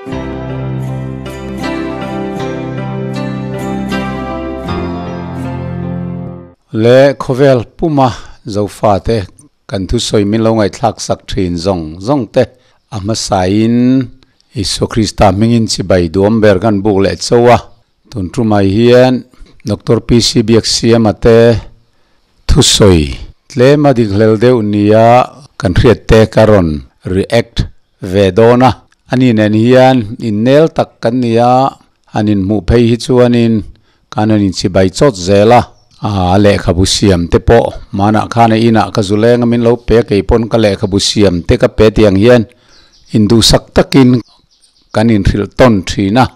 Le khawvel puma Zofate kan thusawi min lo ngaihthlak sak thin zawng zawng te a hmasain Isua Krista hmingin chibai duam ber kan buk leh chauh a. Tun tumah hian Doctor PC Biaksiama te thusawi tlem a dik hlel deuh nia kan hriat te ka rawn react ve dawn a. Ani nen hian innel tak kan ni a, han inhmuh phei hi chuanin Kan han inchibai chawt zel a, a lehkhabu siam te pawh hmanah khan a inah ka zu leng a min lo pe a, kei pawn ka lehkhabu siam te ka pe tiang hian induhsak takin kan inhrilh tawn thin a.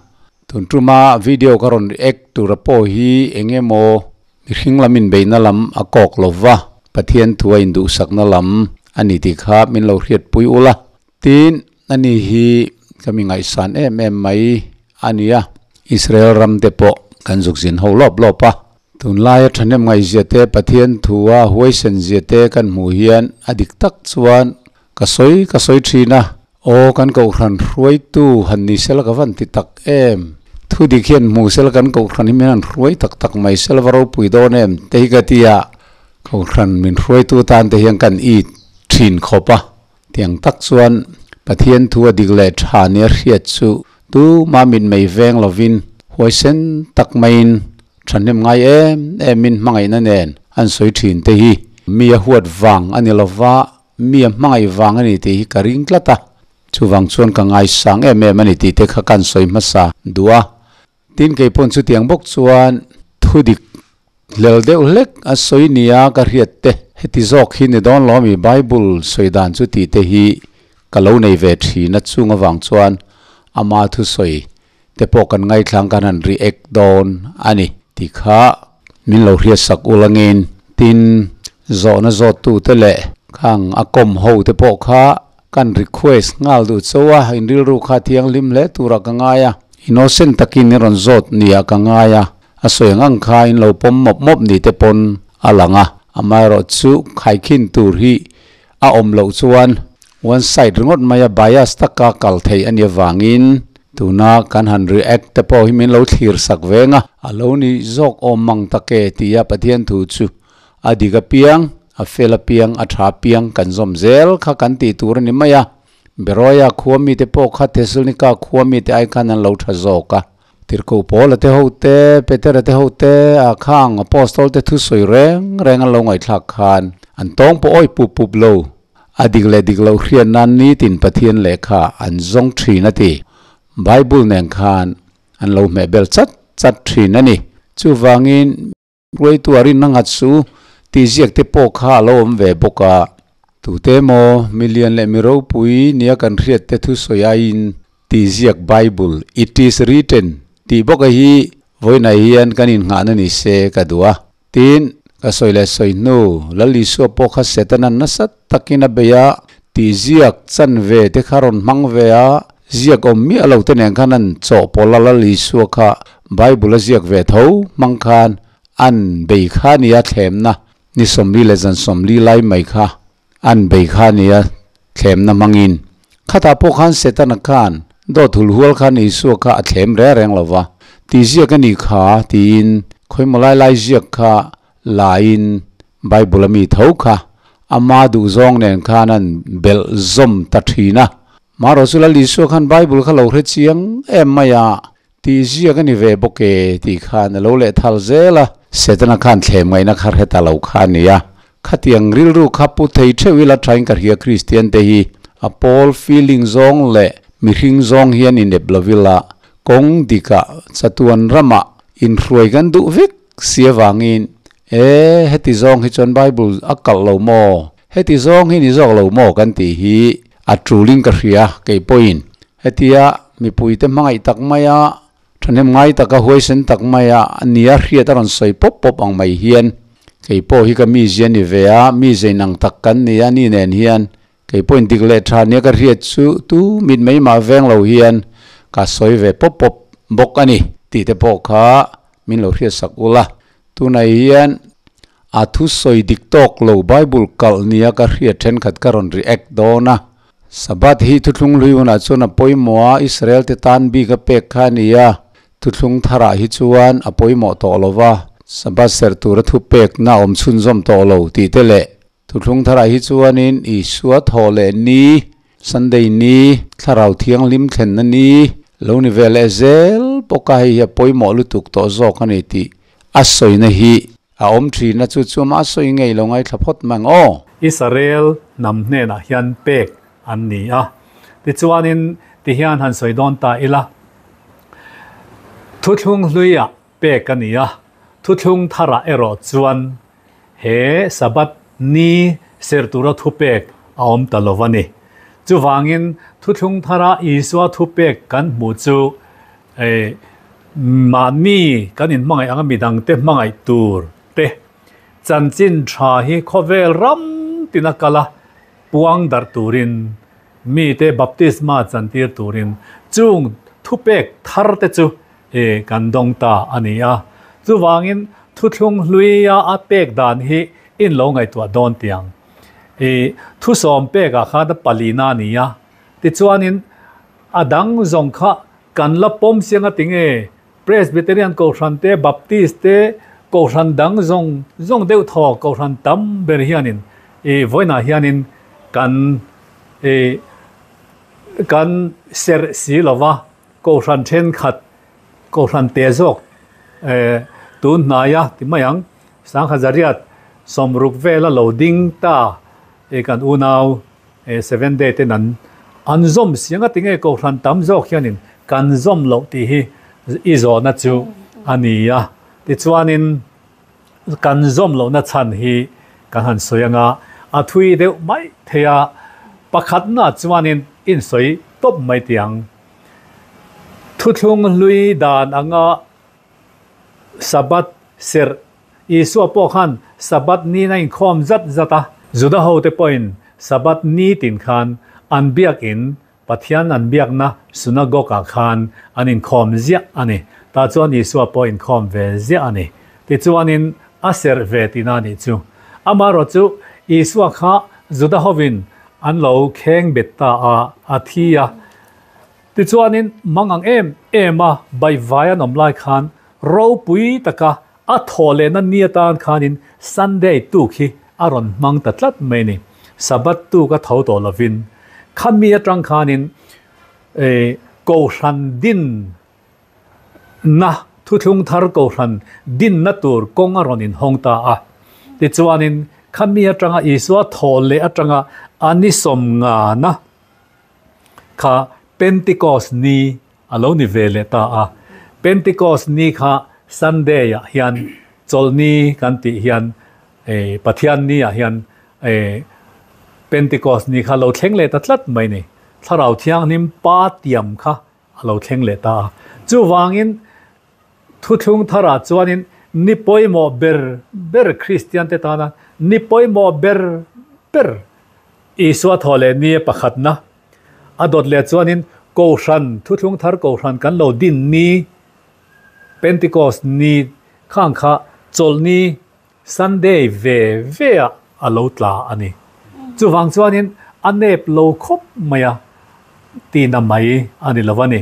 Tun tuma video ka rawn react tura pawh hi eng emaw mihring lam inbeihna lam a kawk lo va, Pathian thu a induhsakna lam a ni tih kha min lo hriatpui ula. Tin, ani hi ka mi ngaihsan em em mai a ni a, Israel ram te pawh kan zuk zin ho lawp lawp a. Tunlaia thahnem ngaihzia te, Pathian thua huaisen zia te kan hmuh hian a dik tak chuan ka sawi ka sawi thin a, aw kan kohhran hruaitu han ni sela ka van ti tak em, thu dik hian hmu sela kan kohhran hi min han hruai tak tak mai sela va ropui dawn em te hi ka ti a, kohhran min hruaitu tan te hian kan it thin khawp a. Tiang tak chuan Pathian thu a dik leh tha nia hriat chu tuma mitmei veng lovin huaisen tak maiin thahnem ngai em emin hmangaihna nen an sawi thin te hi mi a huat vang a ni lova, mi a hmangaih vang a ni tih hi ka ring tlat a. Chuvang chuan ka ngaisang em em a ni tih te kha kan sawi hmasa duh a. Tin kei pawn chutiang bawk chuan thu dik hlel deuh hlek a sawi nia ka hriat te heti zawk hi ni dawn lo ami Bible sawi dan chu tih te hi ka lo nei ve thin a chung avang chuan ama thusawi te pawh kan ngaithlang kan han react dawn a ni tih kha min lo hriat sak ulangin tin zawhna zawttu te leh khang a kawm ho te pawh kha Kan request nghal duh cho a, in rilru kha thianghlim hle turah ka ngai a, innocent takin in rawn zawt nia ka ngai a, a sawi ang ang kha in lo pawm mawp mawp ni te pawn a lang a, amaherawh chu khaikhin tur hi a awm loh chuan one side ringawt mai a bias taka kal theih a nih avangin tuna kan han react te pawh hi min lo thlir sak veng a, a lo ni zawk awm mang tak e tia Pathian thu chu A dik apiang, a fel apiang, a tha apiang kan zawm zel kha kan tih tur a ni mai a. Beroia khua mite pawh kha Thessalonika khua mite ai khan an lo tha zawk a. Tirhkoh Paula te ho te, Petera te ho te, a khang Apostol te thusawi reng reng an lo ngaihthlak khan an tawng pawh awi pup pup lo. A dik leh dik loh hriat nan nitin Pathian lehkha an zawng thin a ti. Bible nen khan an lo hmehbel chat chat thin a ni. Chuvangin. Hruaitu a rinna nghat chu tih ziak te pawh kha a lo awm ve bawk a. Tute emaw milian leh mi ropui nia kan hriat te thusawi aiin tih ziak Bible, It is written, tih bawk a hi vawiinah hian kan innghahna ni se ka duh a. Tin, ka sawi leh sawi hnu, Lal Isua pawh kha Setana'n nasa takin a bei a, tih ziak chanve te kha rawn hmang ve a, ziak awm miah lo te nen khan an chawhpawlh a, Lal Isua kha Bible a ziak ve tho hmang khan an bei kha nia thlemna ni 40 leh zan 40 lai mai kha an bei kha nia thlemna hmangin khatah pawh khan Setana khan dawt hul hual khan Isua kha a thlem reng reng lo va tih ziak a nih kha tiin khawimaw lai lai ziak kha laiin Bible a mi tho kha ama duhzawng nen khan an belh zawm ta thin a. Marawh chu Lal Isua khan Bible kha lo hre chiang em mai a. Tih ziak a ni ve bawk e tih khan a lo leh thal zel a. Setana khan thlem ngaihna kha hre ta lo kha a ni a. Khatiang rilru kha pu thei theuh ila thain ka hria Kristian te hi a pawl feeling zawng leh mihring zawng hian inep lo ila kawng dikah chatuan ramah inhruai kan duh vek si avangin e heti zawng hi chuan Bible a kalh lo maw? Heti zawng hi ni zawk lo maw kan tih hi a tulin ka hria kei pawhin. Hetia mipuite hmangaih tak maia thahnem ngai taka huaisen tak maia nia hriat a rawn sawi pawp pawp ang mai hian kei pawh hi ka mizia ni ve a, mi zein ang tak kan ni a ni nen hian kei pawhin dik leh tha nia ka hriat chu tu mit mai mah veng lo hian ka sawi ve pawp pawp bawk a ni tih te pawh kha min lo hriat sak ula. Tunah hian a thusawi dik tawk lo Bible kalh nia ka hriat thenkhat ka rawn react dawn a. Sabbath hi Thuthlung hlui hunah chuan a pawimawh a, Israel te tan bik a pek kha a ni a, Thuthlung tharah hi chuan a pawimawh tawh lo va, Sabbath serh tura thupekna a awm chhunzawm tawh lo tih te leh Thuthlung tharah hi chuanin Isua thawh leh ni, Sunday ni, Thlarau Thianghlim thlenna ni lo ni ve leh zel bawk a, hei hi a pawimawh lutuk tawh zawk a ni tih a sawina hi a awm thin a, chu chu amah a sawi ngei lo ngaithla phawt mang aw. Israel hnam hnenah hian pek an ni a, tichuanin tihian han sawi dawn ta ila, Thuthlung hluiah pek a ni a, thuthlung tharah erawh chuan he Sabbath ni serh tura thupek a awm ta lo a ni. Chuvangin thuthlung thara Isua thupek kan hmuh chu mahni kan inhmangaih anga midangte hmangaih tur te chanchin tha hi khawvel ram tina kal a puang darh turin mite baptisma chantir turin chung thupek thar te chu kan dawng ta a ni a. Chuvangin thuthlung hluia a pek dan hi in lo ngaihtuah dawn tiang. Thusawm pekah khan a palina a ni a, tichuanin a dang zawng kha kan la pawm siang a ti nge? Presbyterian Kohhran te, Baptist te, Kohhran dang zawng zawng deuh thaw Kohhran tam ber hianin vawiinah hianin kan kan serh si lo va, Kohhran thenkhat, Kohhran te zawk tun hnaia ti mai ang, Sangha zariat sawmruk vela lo ding ta kan unau Seven Day ten an an zawm si anga tinge Kohhran tam zawk hianin kan zawm loh tih hi i zawhna chu a ni a. Tichuanin kan zawm lohna chhan hi kan han sawi anga a thui deuh mai thei a, pakhatna chuanin insawi tawp mai tih ang. Thuthlung hlui dan anga Sabbath serh Isua pawh khan Sabbath niin a inkhawm zat zat a. Juda hote pawhin Sabbath ni tin khan an biakin Pathian an biakna synagogue-ah khan an inkhawm ziah a ni. Tah chuan Isua pawh inkhawm ve ziah a ni. Tichuanin a serh ve tihna a nih chu. Amaherawh chu Isua kha Juda hovin an lo kheng bet ta a, a thi a. Tichuanin mang ang em em a baihvai an awm lai khan ropui taka a thawh lehna ni atan khanin Sunday tuk hi a rawn hmang ta tlat mai a ni. Sabbath tuk a tho tawh lovin khami atang khanin Kohhran din na thuthlung thar Kohhran dinna tur kawng a rawn inhawng ta a. Tichuanin khami atanga Isua thawh leh atanga a ni sawmngana kha Pentecost ni a lo ni ve leh ta a. Pentecost ni kha Sunday ah hian chawlhni kan tih hian Pathian ni ah hian Pentecost ni kha lo thleng leh ta tlat mai ni. Thlarau Thianghlim Pa tiam kha a lo thleng leh ta a. Chuvangin Thuthlung tharah chuanin ni pawimawh ber ber Kristian te tana ni pawimawh ber ber Isua thawh leh ni pakhatna a dawt leh chuanin Kohhran, Thuthlung thar Kohhran kan lo din ni, Pentecost ni khang kha chawlhni, Sunday, ve ve ah a lo tla a ni. Chuvang chuanin a nep lo khawp mai a tihna mai a ni lo a ni.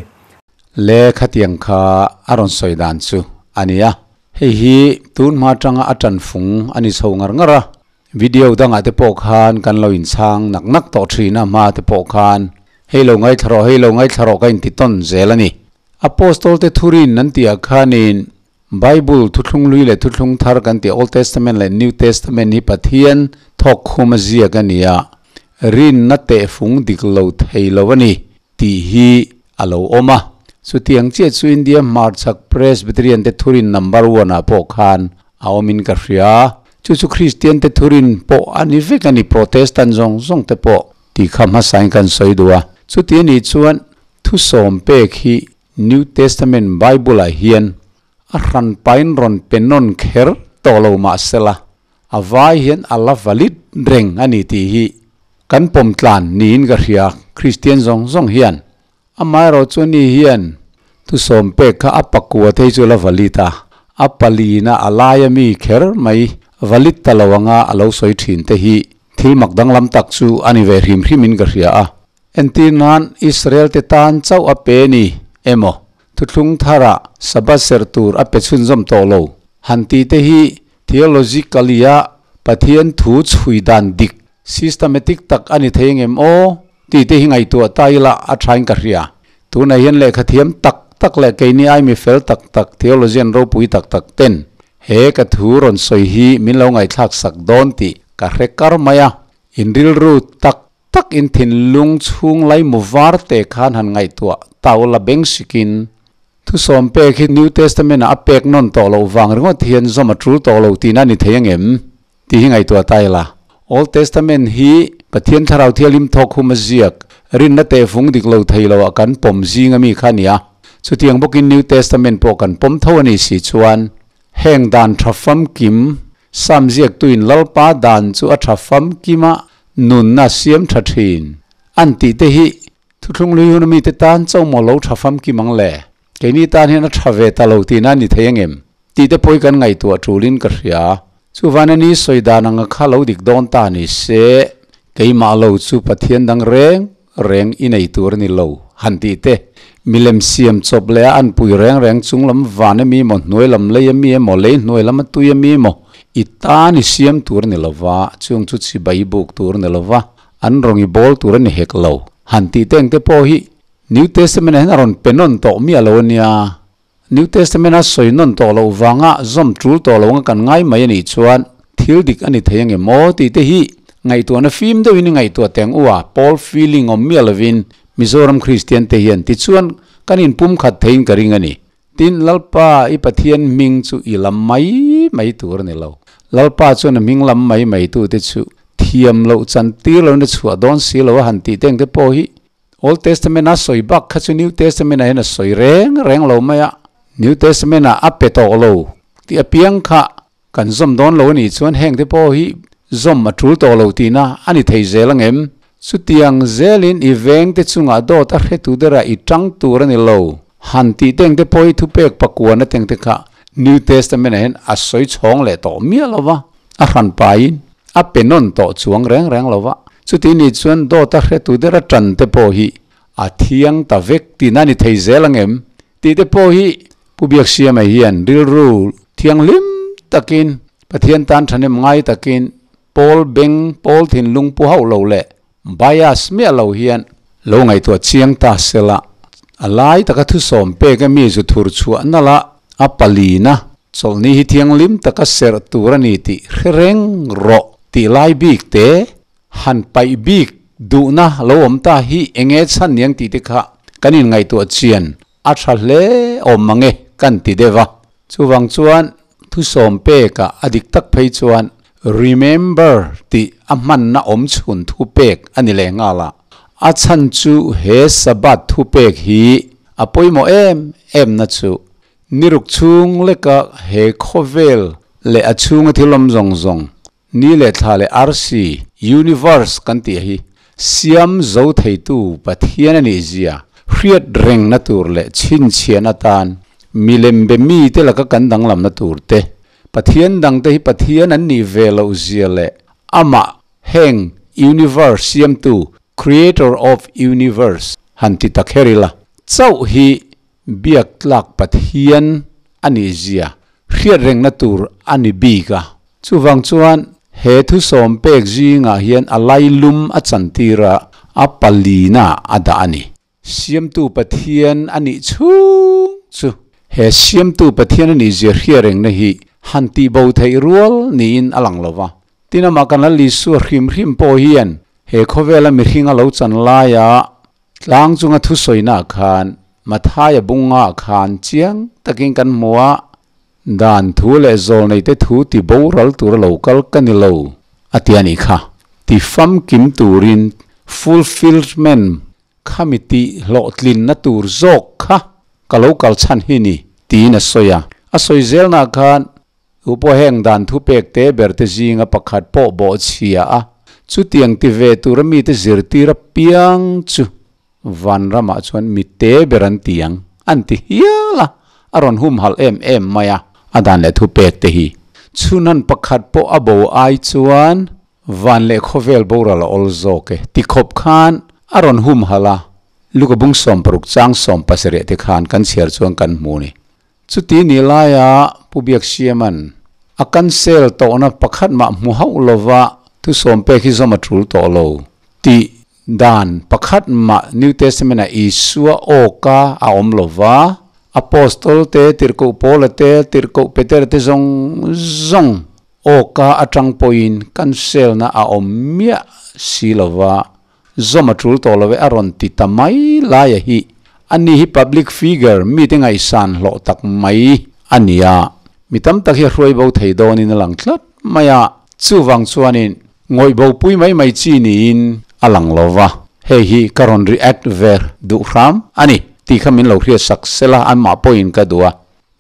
Le khatiang kha a rawn sawi dan chu a ni a, hei hi tun hma atanga a tanfung a ni chho ngar ngar a. Video dangah te pawh khan kan lo inchhang nak nak tawh thin a, hma te pawh khan hei lo ngaithla rawh, hei lo ngaithla rawh ka inti tawn zel a ni. Apostol te thurin an tih ah khanin Bible thuthlung hlui leh thuthlung thar kan tih Old Testament leh New Testament hi Pathian thawk khum a ziak a ni a, rinna tehfung dik lo thei lo a ni tih hi a lo awm a. Chutiang chiah chu India hmarchhak Presbyterian te thurin number one ah pawh khan a awmin ka hria. Chu chu Kristian te thurin pawh a ni vek a ni, Protestant zawng zawng te pawh tih kha hmasain kan sawi duh a. Chuti a nih chuan thusawm pek hi New Testament Bible ah hian a hranpain rawn pe nawn kher tawh lo mahsela, A vai hian a la valid reng a ni tih hi kan pawm tlan niin ka hria, Kristian zawng zawng hian. Amaherawh chu ni hian thusawm pek kha a pakua thei chu a la valid a, a palina a laia mi kher mai valid ta lo anga a lo sawi thin te hi thil mak danglam tak chu a ni ve hrim hrimin ka hria a. Entir nan Israel te tan chauh a pe ni emaw Thuthlung tharah Sabbath serh tur a pe chhunzawm tawh lo. Han tih te hi theologically-a Pathian thu chhui dan dik, systematic, tak a ni thei engem aw tih te hi ngaihtuah ta ila a thain ka hria. Tunah hian lehkha thiam tak tak leh keini ai mi fel tak tak theologian ropui tak tak ten he ka thu rawn sawi hi min lo ngaihthlak sak dawn tih ka hre kar mai a. In rilru tak tak in thinlung chhung lai mu var te khan han ngaihtuah ta ula beng sikin thusawm pek hi New Testament ah a pek nawn tawh loh vang ringawt hian zawm a tul tawh lo tihna a ni thei angem tih hi ngaihtuah ta ila. Old Testament hi Pathian Thlarau Thianghlim thawk hum a ziak rinna tehfung dik lo thei lo ah kan pawm zing ami kha a ni a. Chutiang bawkin New Testament pawh kan pawm tho a ni si chuan heng dan tha famkim Sam ziaktuin Lalpa dan chu a tha famkim a, nunna siam tha thin an tih te hi thuthlung lui hun mite tan chauh maw lo tha famkim ang le? Keini tan hian a tha ve ta lo tihna a ni thei angem? Tih te pawhi kan ngaihtuah tulin ka hria. Chuvan a ni sawi dan anga kha lo dik dawn ta ni se, keimah lo chu Pathian dang reng reng i nei tur a ni lo, han tih te. Milem siam chawp leh a anpui reng reng chung lam van ami emaw, hnuai lam lei ami emaw, lei hnuai lam a tui ami emaw, i tan i siam tur a ni lo va, chung chu chibai buk tur a ni lo va, an rawng i bawl tur a ni hek lo, han tih te engte pawh hi New Testament ah hian a rawn pe nawn tawh miah lo a nia. New Testament a sawi nawn tawh loh vanga zawm tul tawh lo anga kan ngai mai a nih chuan thil dik a ni thei ange maw tih te hi ngaihtuahna fim deuhin i ngaihtuah teng u a, Paul feeling awm miah lovin Mizoram Kristian te hian tichuan kan inpumkhat theiin ka ring a ni. Tin, Lalpa i Pathian hming chu i lam mai mai tur a ni lo. Lalpa chuan a hming lam mai mai tute chu thiam loh chan tir loin a chhuah dawn si lo a han tih teng te pawh hi Old Testament a sawi bak kha chu New Testament ah hian a sawi reng reng lo mai a, New Testament ah a pe tawh lo tih apiang kha kan zawm dawn lo a nih chuan heng te pawh hi zawm a tul tawh lo tihna a ni thei zel angem? Chutiang zelin i veng te chungah dawt a hretu derah i tang tur a ni lo. Han tih teng te pawh hi thupek pakuan ateng te kha New Testament ah hian a sawi chhawng leh tawh miah lo va, a hran pahin a pe nawn tawh chuang reng reng lo va. Chuti ni chuan dawt a hretu dera tan te pawh hi a thiang ta vek tihna a ni thei zel ang em? Tih te pawh hi Pu Biaksiama hian rilru thianghlim takin, Pathian tan thahnem ngai takin, pawl beng, pawl thinlung pu hauh lo leh bias miah lo hian lo ngaihtuah chiang ta sela, a lai taka thusawm pek a mi zu thur chhuah nalh a, a palina chawlhni hi thianghlim taka serh tur a ni tih hre reng rawh tih lai bik te han paih bik duhna lo awm ta hi enge chhan niang tih te kha kan inngaihtuah chian a tha hle awm mang e kan ti deuh a. Chuvang chuan thusawm pekah a dik tak phei chuan remember tih a hmanna awm chhun thu pek a ni leh nghal a. A chhan chu he Sabbath thu pek hi a pawimawh em em na chu niruk chhung leka he khawvel leh a chhunga thil awm zawng zawng Ni leh thla leh arsi, universe, kan tih hi siam zo theitu Pathian a nih zia hriat rengna tur leh chhinchhiahna atan milem be mite laka kan danglamna tur te, Pathian dangte hi Pathian an nih ve loh zia leh amah heng universe siamtu, creator of universe, han ti ta kher ila chauh hi biak tlak Pathian a nih zia hriat rengna tur a ni bik a. Chuvang chuan he thusawm pek zingah hian a lailum a chantir a, a palina a dah a ni. Siamtu Pathian a nih chhung chu he Siamtu Pathian a nih zia hriat rengna hi han tihbo theih rual niin a lang lo va. Tin amah kan Lal Isua hrim hrim pawh hian he khawvela mihring a lo chan laia Tlang chunga thusawiinaah khan Mathaia bunga khan chiang takin kan hmu a, dan thu leh zawlneite thu ti boral tura lo kal ka ni lo a ti a nih kha. Ti famkim turin fulfilment khami tih hlawhtlinna tur zawk kha ka lo kal chhan hi ni tiin a sawi a. A sawi zelnaah khan Tu pawh heng dan thupek te ber te zinga pakhat pawh bawh chhia a, chutiang ti ve tura mite zirtir apiang chu vanramah chuan mi te ber an ti ang, an ti hial a, a rawn humhalh em em mai a. A dan leh thupek te hi chhunhan pakhat pawh a bo ai chuan van leh khawvel boral a awl zawk e, ti khawp khan A rawn humhalh a, Luka bung 60 chang 70 te khan kan chhiar chuan kan hmu ni. Chuti ni laia Pu Biaksiama'n a cancel tawhna pakhat mah hmu hauh lova thusawm pek hi zawm a tul tawh lo tih dan pakhat mah New Testament-ah Isua awka a awm lova, Apostol te, Tirhkoh Paula te, Tirhkoh Petera te zawng zawng awka atang pawhin cancel-na a awm miah si lova. Zawm a tul tawh lo e a rawn ti ta mai laia hi ani hi public figure mite ngaihsan hlawh tak mai a ni a, mi tam tak hi a hruai bo thei dawnin a lang tlat mai a, chuvang chuanin ngawih bo pui mai mai chi niin a lang lo va, hei hi ka rawn react ve duh hram a ni tih kha min lo hriat sak sela anmah pawhin ka duh a.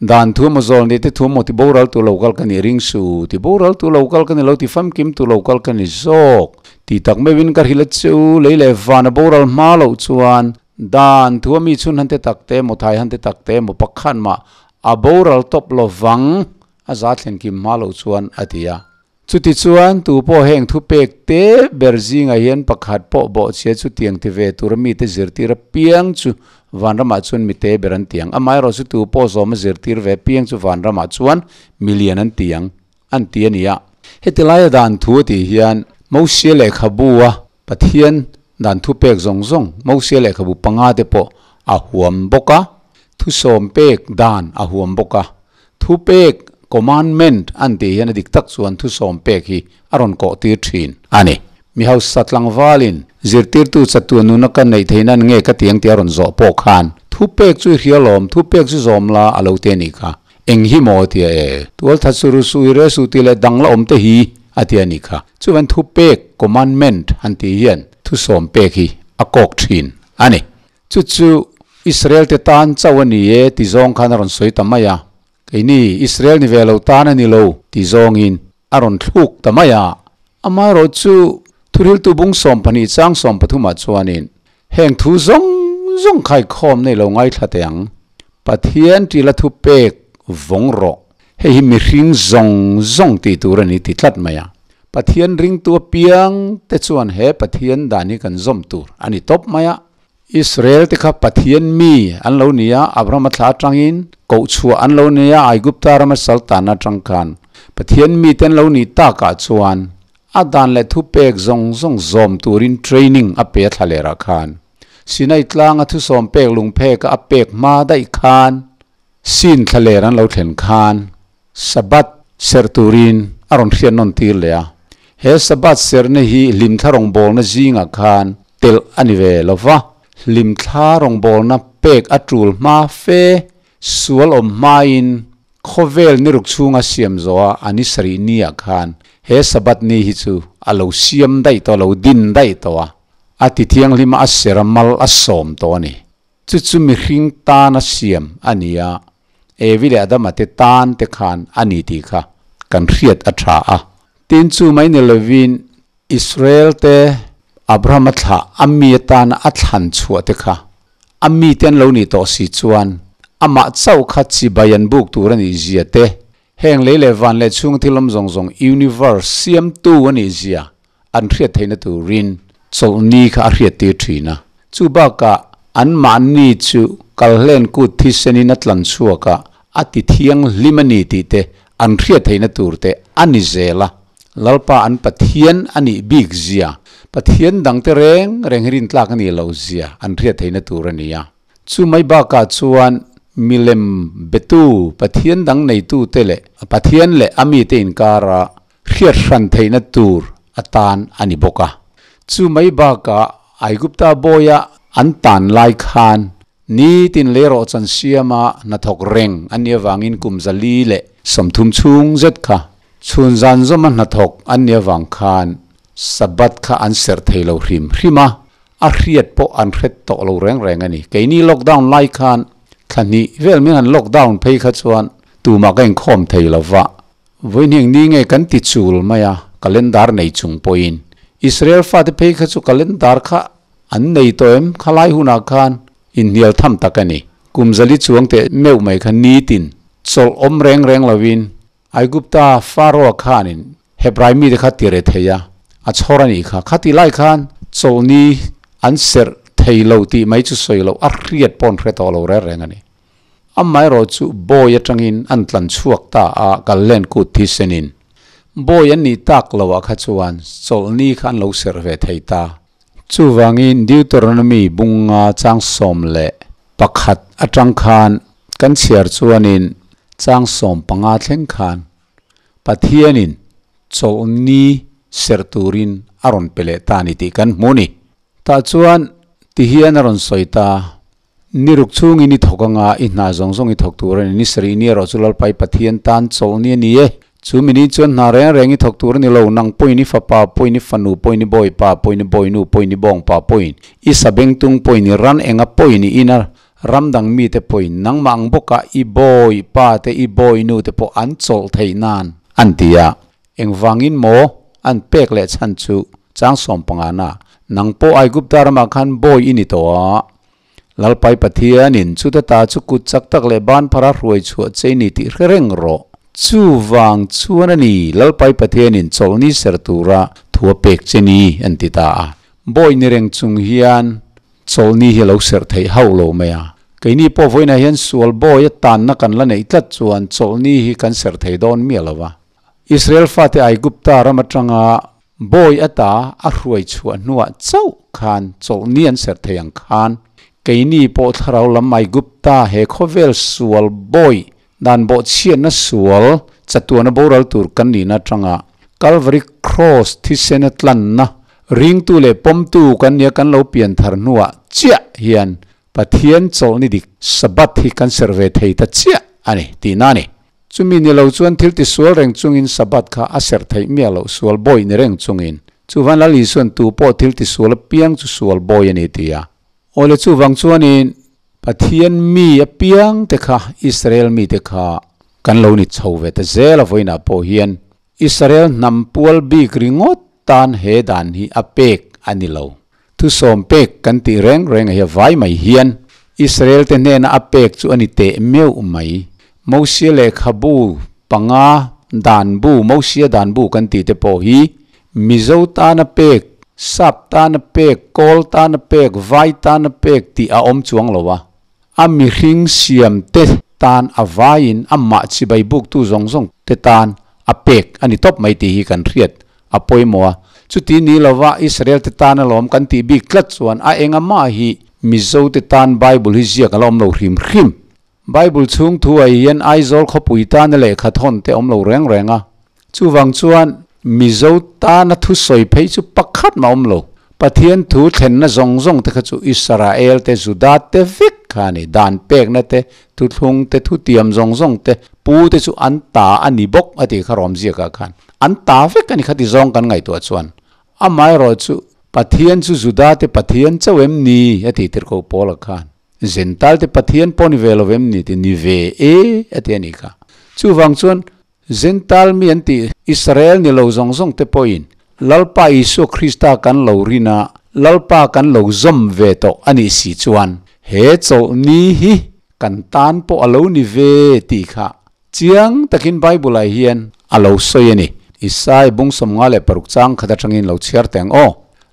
Dan thu emaw zawl ni te thu emaw ti boral tu lo kal ka ni ring su, ti boral tu lo kal ka ni lo, ti famkim tu lo kal ka ni zawk. Ti tak meuhin ka hrilh a chu, lei leh van a boral hma loh chuan dan thu a mi chhun han te tak te emaw thai han te tak te emaw pakhat mah a boral tawp lovang a za thlen kim hma loh chuan a ti a. Chutichuan, tu pawh heng thupek te ber zingah hian pakhat pawh bawhchhia chutiang ti ve tura mite zirtir apiang chu vanramah chuan mi te ber an ti ang. Amaherawh chu tu pawh zawma zirtir ve apiang chu vanramah chuan mi lian an ti ang, an ti a ni a. Heti laia dan thu a tih hian Mosia lehkhabu a Pathian dan thupek zawng zawng, Mosia lehkhabu panga te pawh a huam bawk a, thusawm pek dan a huam bawk a. Thupek, commandment, an tih hian a dik tak chuan thusawm pek hi a rawn kawh tir thin a ni. Mi hausa tlangvalin zirtirtu chatuan nuna ka neih theih nan nge ka tiang tih a rawn zawh pawh khan thupek chu i hria lawm, thupek chu zawm la a lo te nih kha. Eng hi maw tia e, tualthat su ru su i re su tih leh dang la awm te hi a ti a nih kha. Chuvan thupek, commandment, an tih hian thusawm pek hi a kawk thin a ni. Chu chu Israel te tan chauh a ni e ti zawng khan a rawn sawi ta mai a, keini Israel ni ve lo tan a ni lo ti zawngin a rawn thluk ta mai a. Amaherawh chu thuriltu bung 12 chang 13 ah chuanin heng thu zawng zawng khaikhawm nei lo ngaithla teh ang, Pathian tila thupek vawng rawh. Hei hi mihring zawng zawng tih tur a ni ti tlat mai a. Pathian ringtu apiang te chuan he Pathian dan hi kan zawm tur a ni tawp mai a. Israel te kha Pathian mi an lo ni a, Abraham a thla atangin koh chhuah an lo ni a, Aigupta rama saltanna atang khan Pathian mi te an lo nih takah chuan a dan leh thupek zawng zawng zawm turin training a pe a thla lerah khan. Sinai tlanga thusawm pek lungpheka a pek hma daih khan Sin thlaler an lo thlen khan Sabbath serh turin a rawn hriat nawn tir leh a. He Sabbath serhna hi hlimthla rawngbawlna zingah khan telh a ni ve lo va, hlimthla rawngbawlna pek a tul hma fe, sual awm hmain khawvel ni ruk chhunga siam zawha a ni sarih niah khan he Sabbath ni hi chu a lo siam daih tawh, a lo din daih tawh a, a ti thianghlima a serh a mal a sawm tawh a ni. Chu chu mihring tana siam a ni a, Evi leh Adama te tan te khan a ni tih kha kan hriat a tha a. Tin, chu mai ni lovin Israel te Abrahama thlah a mi atana a thlan chhuah te kha a mite an lo nih tawh si chuan amah chauh kha chibai an buk tur a nih zia te, heng lei leh van leh chhunga thil awm zawng zawng universe siamtu a nih zia an hriat theihna turin chawlhni kha a hriattir thin a. Chu bakah anmahni chu kalhlen kut thisenin a tlan chhuak a, a ti thianghlim a ni tih te an hriat theihna tur te a ni zel a. Lalpa an Pathian a nih bik zia, Pathian dangte reng reng hi rintlak a nih loh zia an hriat theihna tur a ni a. Chu mai bakah chuan milem betu Pathian dang neitute leh Pathian leh a mite inkara hriat hran theihna tur atan a ni bawk a. Chu mai bakah Aigupta bawia an tan lai khan nitin leirawhchan siama hnathawk reng a nih avangin kum 130 chhung zet kha chhun zan zawma hnathawk an nih avang khan Sabbath kha an serh thei lo hrim hrim a, a hriat pawh an hret tawh lo reng reng a ni. Keini lockdown lai khan thla hnih vel min han lockdown phei kha chuan tumah ka inkhawm thei lo va, Vawihneng ni nge kan ti chul mai a, calendar nei chung pawhin. Israel fate phei kha chu calendar kha an nei tawh em? Khalai hunah khan inhnial tham tak a ni. Kum zali chuang teh meuh mai kha nitin chawlh awm reng reng lovin Aigupta Pharaoh khanin Hebrai mite kha ti re thei a, a chhawr a nih kha. Khati lai khan chawlhni An serh thei lo tih mai chu sawi loh a hriat pawh an hre tawh lo reng reng a ni. Amaherawhchu bawi atangin an tlan chhuak ta a, Kallen kut thisenin bawi an nih tak loh ah kha chuan chawlhni kha an lo serh ve thei ta. Chuvangin Deuteronomy bunga chang 11 atang khan kan chhiar chuanin chang 15 thleng khan Pathianin chawlhni serh turin a rawn pe leh ta a ni tih kan hmu a ni. Tah chuan tihian a rawn sawi ta, Ni ruk chhungin i thawk anga i hna zawng zawng i thawk tur a ni. Ni sarih ni erawh chu Lalpai Pathian tan chawlhni a ni e. Chu mi ni chuan hna reng reng i thawk tur a ni lo. Nang pawhin i fapa pawhin i fanu pawhin i bawipa pawhin i bawinu pawhin i bawngpa pawhin i sabengtung pawhin i ran enga pawhin i ina ram dang mite pawhin nangmah ang bawka i bawipa te i bawinu te pawh an chawlh theih nan an ti a. Engvangin maw an pek leh chhan chu chang sawmpangana nang pawh Aigupta ramah khan bawi i ni tawh a. Lalpai Pathianin chuta ta chu kut chak tak leh ban phara hruai chhuah che i ni tih hre reng rawh. Chuvang chuan a ni, Lalpai Pathianin chawlhni ser tura thu a pek che ni, an ti ta a. Bawi ni reng chung hian chawlhni hi a lo serh theih hauh lo mai a. Keini pawh vawiinah hian sual bawi a tanna kan la neih tlat chuan chawlhni hi kan serh thei dawn miah lo va. Israel fate Aigupta ram atanga Bawi ata a hruai chhuah hnuah chauh khan chawlhni an serh thei ang khan keini pawh thlarau lam Aigupta he khawvel sual bawi dan bawhchhiatna sual chatuana boral tur kan nihna atanga Calvary Cross thisena tlanna ringtu leh pawmtu kan nia kan lo pian thar hnuah chiah hian Pathian chawlhni dik Sabbath hi kan serh ve thei ta chiah a ni tihna a ni. Chumi ni lo chuan thil tisual reng chungin Sabbath kha a serh theih miah loh sual bawi ni reng chungin. Chuvan Lal Isuan tu pawh thil tisual apiang chu sual bawi a ni ti a. Awle chuvang chuanin Pathian mi apiang te kha Israel mite kha kan lo ni chho ve ta zel a vawiinah pawh hian Israel hnam pual bik ringawt tan he dan hi a pek a ni lo. Thusawm pek kan tih reng reng a hi a vai mai hian Israel te hnena a pek chu a ni teh meuh mai. Mosia lehkhabu panga dan bu, Mosia dan bu kan tih te pawh hi Mizo tana pek, Sap tana pek, Kawl tana pek, Vai tana pek tih a awm chuang lo a. A mihring siam te tan a vaiin amah chibai buktu zawng zawng te tan a pek a ni tawp mai tih hi kan hriat a pawimawh a. Chuti ni lova Israel te tan alawm kan tih bik tlat chuan a enga mah hi Mizo te tan Bible hi ziak a la awm lo hrim hrim. Bible chhung thu ah hian Aizawl khawpui tana lehkha thawn te awm lo reng reng a. Chuvang chuan Mizo tana thusawi phei chu pakhat mah awm lo. Pathian thu thlenna zawng zawng te kha chu Israel te, Juda te vek kha a ni. Dan pekna te, thuthlung te, thutiam zawng zawng te, pu te chu an ta a ni bawk a tih kha rawmziakah khan an ta vek a ni kha ti zawng kan ngaihtuah chuan. Amaherawh chu Pathian chu Juda te Pathian chauh em ni a tih tirhkoh Paula khan. Zental te Pathian pawh ni ve lo em ni ti ni ve e a ti a nih kha. Chuvang chuan Zental mi an tih Israel ni lo zawng zawng te pawhin Lalpa Isua Krista kan lo rin a, Lalpa kan lo zawm ve tawh a nih si chuan he chawlhni hi kan tan pawh a lo ni ve tih kha chiang takin Bible-ah hian a lo sawi a ni. Isai bung 56 chang khat atangin lo chhiar teh ang aw.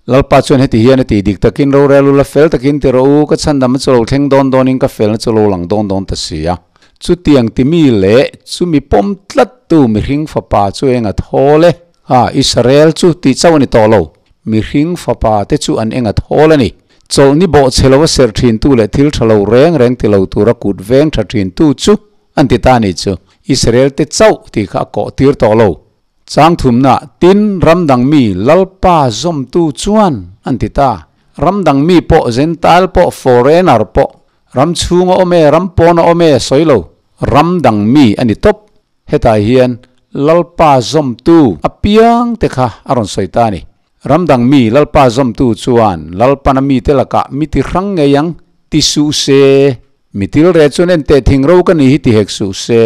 Lalpa chuan heti hian a tih dik takin rorel ula fel takin ti rawh u, ka chhandam a chu lo thleng dawn dawnin ka felna chu lo lang dawn dawn ta si a. Chutiang ti mi leh chumi pawm tlattu mihring fapa chu eng a thawl e? Ha, Israel chu tih chauh a ni tawh lo. Mihring fapa te chu an eng a thawl a ni. Chawlhni bawh chhe lo a serh thintu leh thil tha lo reng reng ti lo tura kut veng tha thintu chu an ti ta a ni chu. Israel te chauh tih kha a kawh tir tawh lo. Chang thumna, tin, ram dang mi Lalpa zawmtu chuan an ti ta. Ram dang mi pawh, Gentile pawh, foreigner pawh, Ram chhung a awm e, ram pawn a awm e, sawi lo. Ram dang mi a ni tawp. Hetah hian Lalpa zawmtu apiang te kha a rawn sawi ta a ni. Ram dang mi Lalpa zawmtu chuan Lalpana mite lakah mi ti hrang ngei ang ti suh se. Mi tilre chuan enteh thing ro ka ni hi ti hek suh se.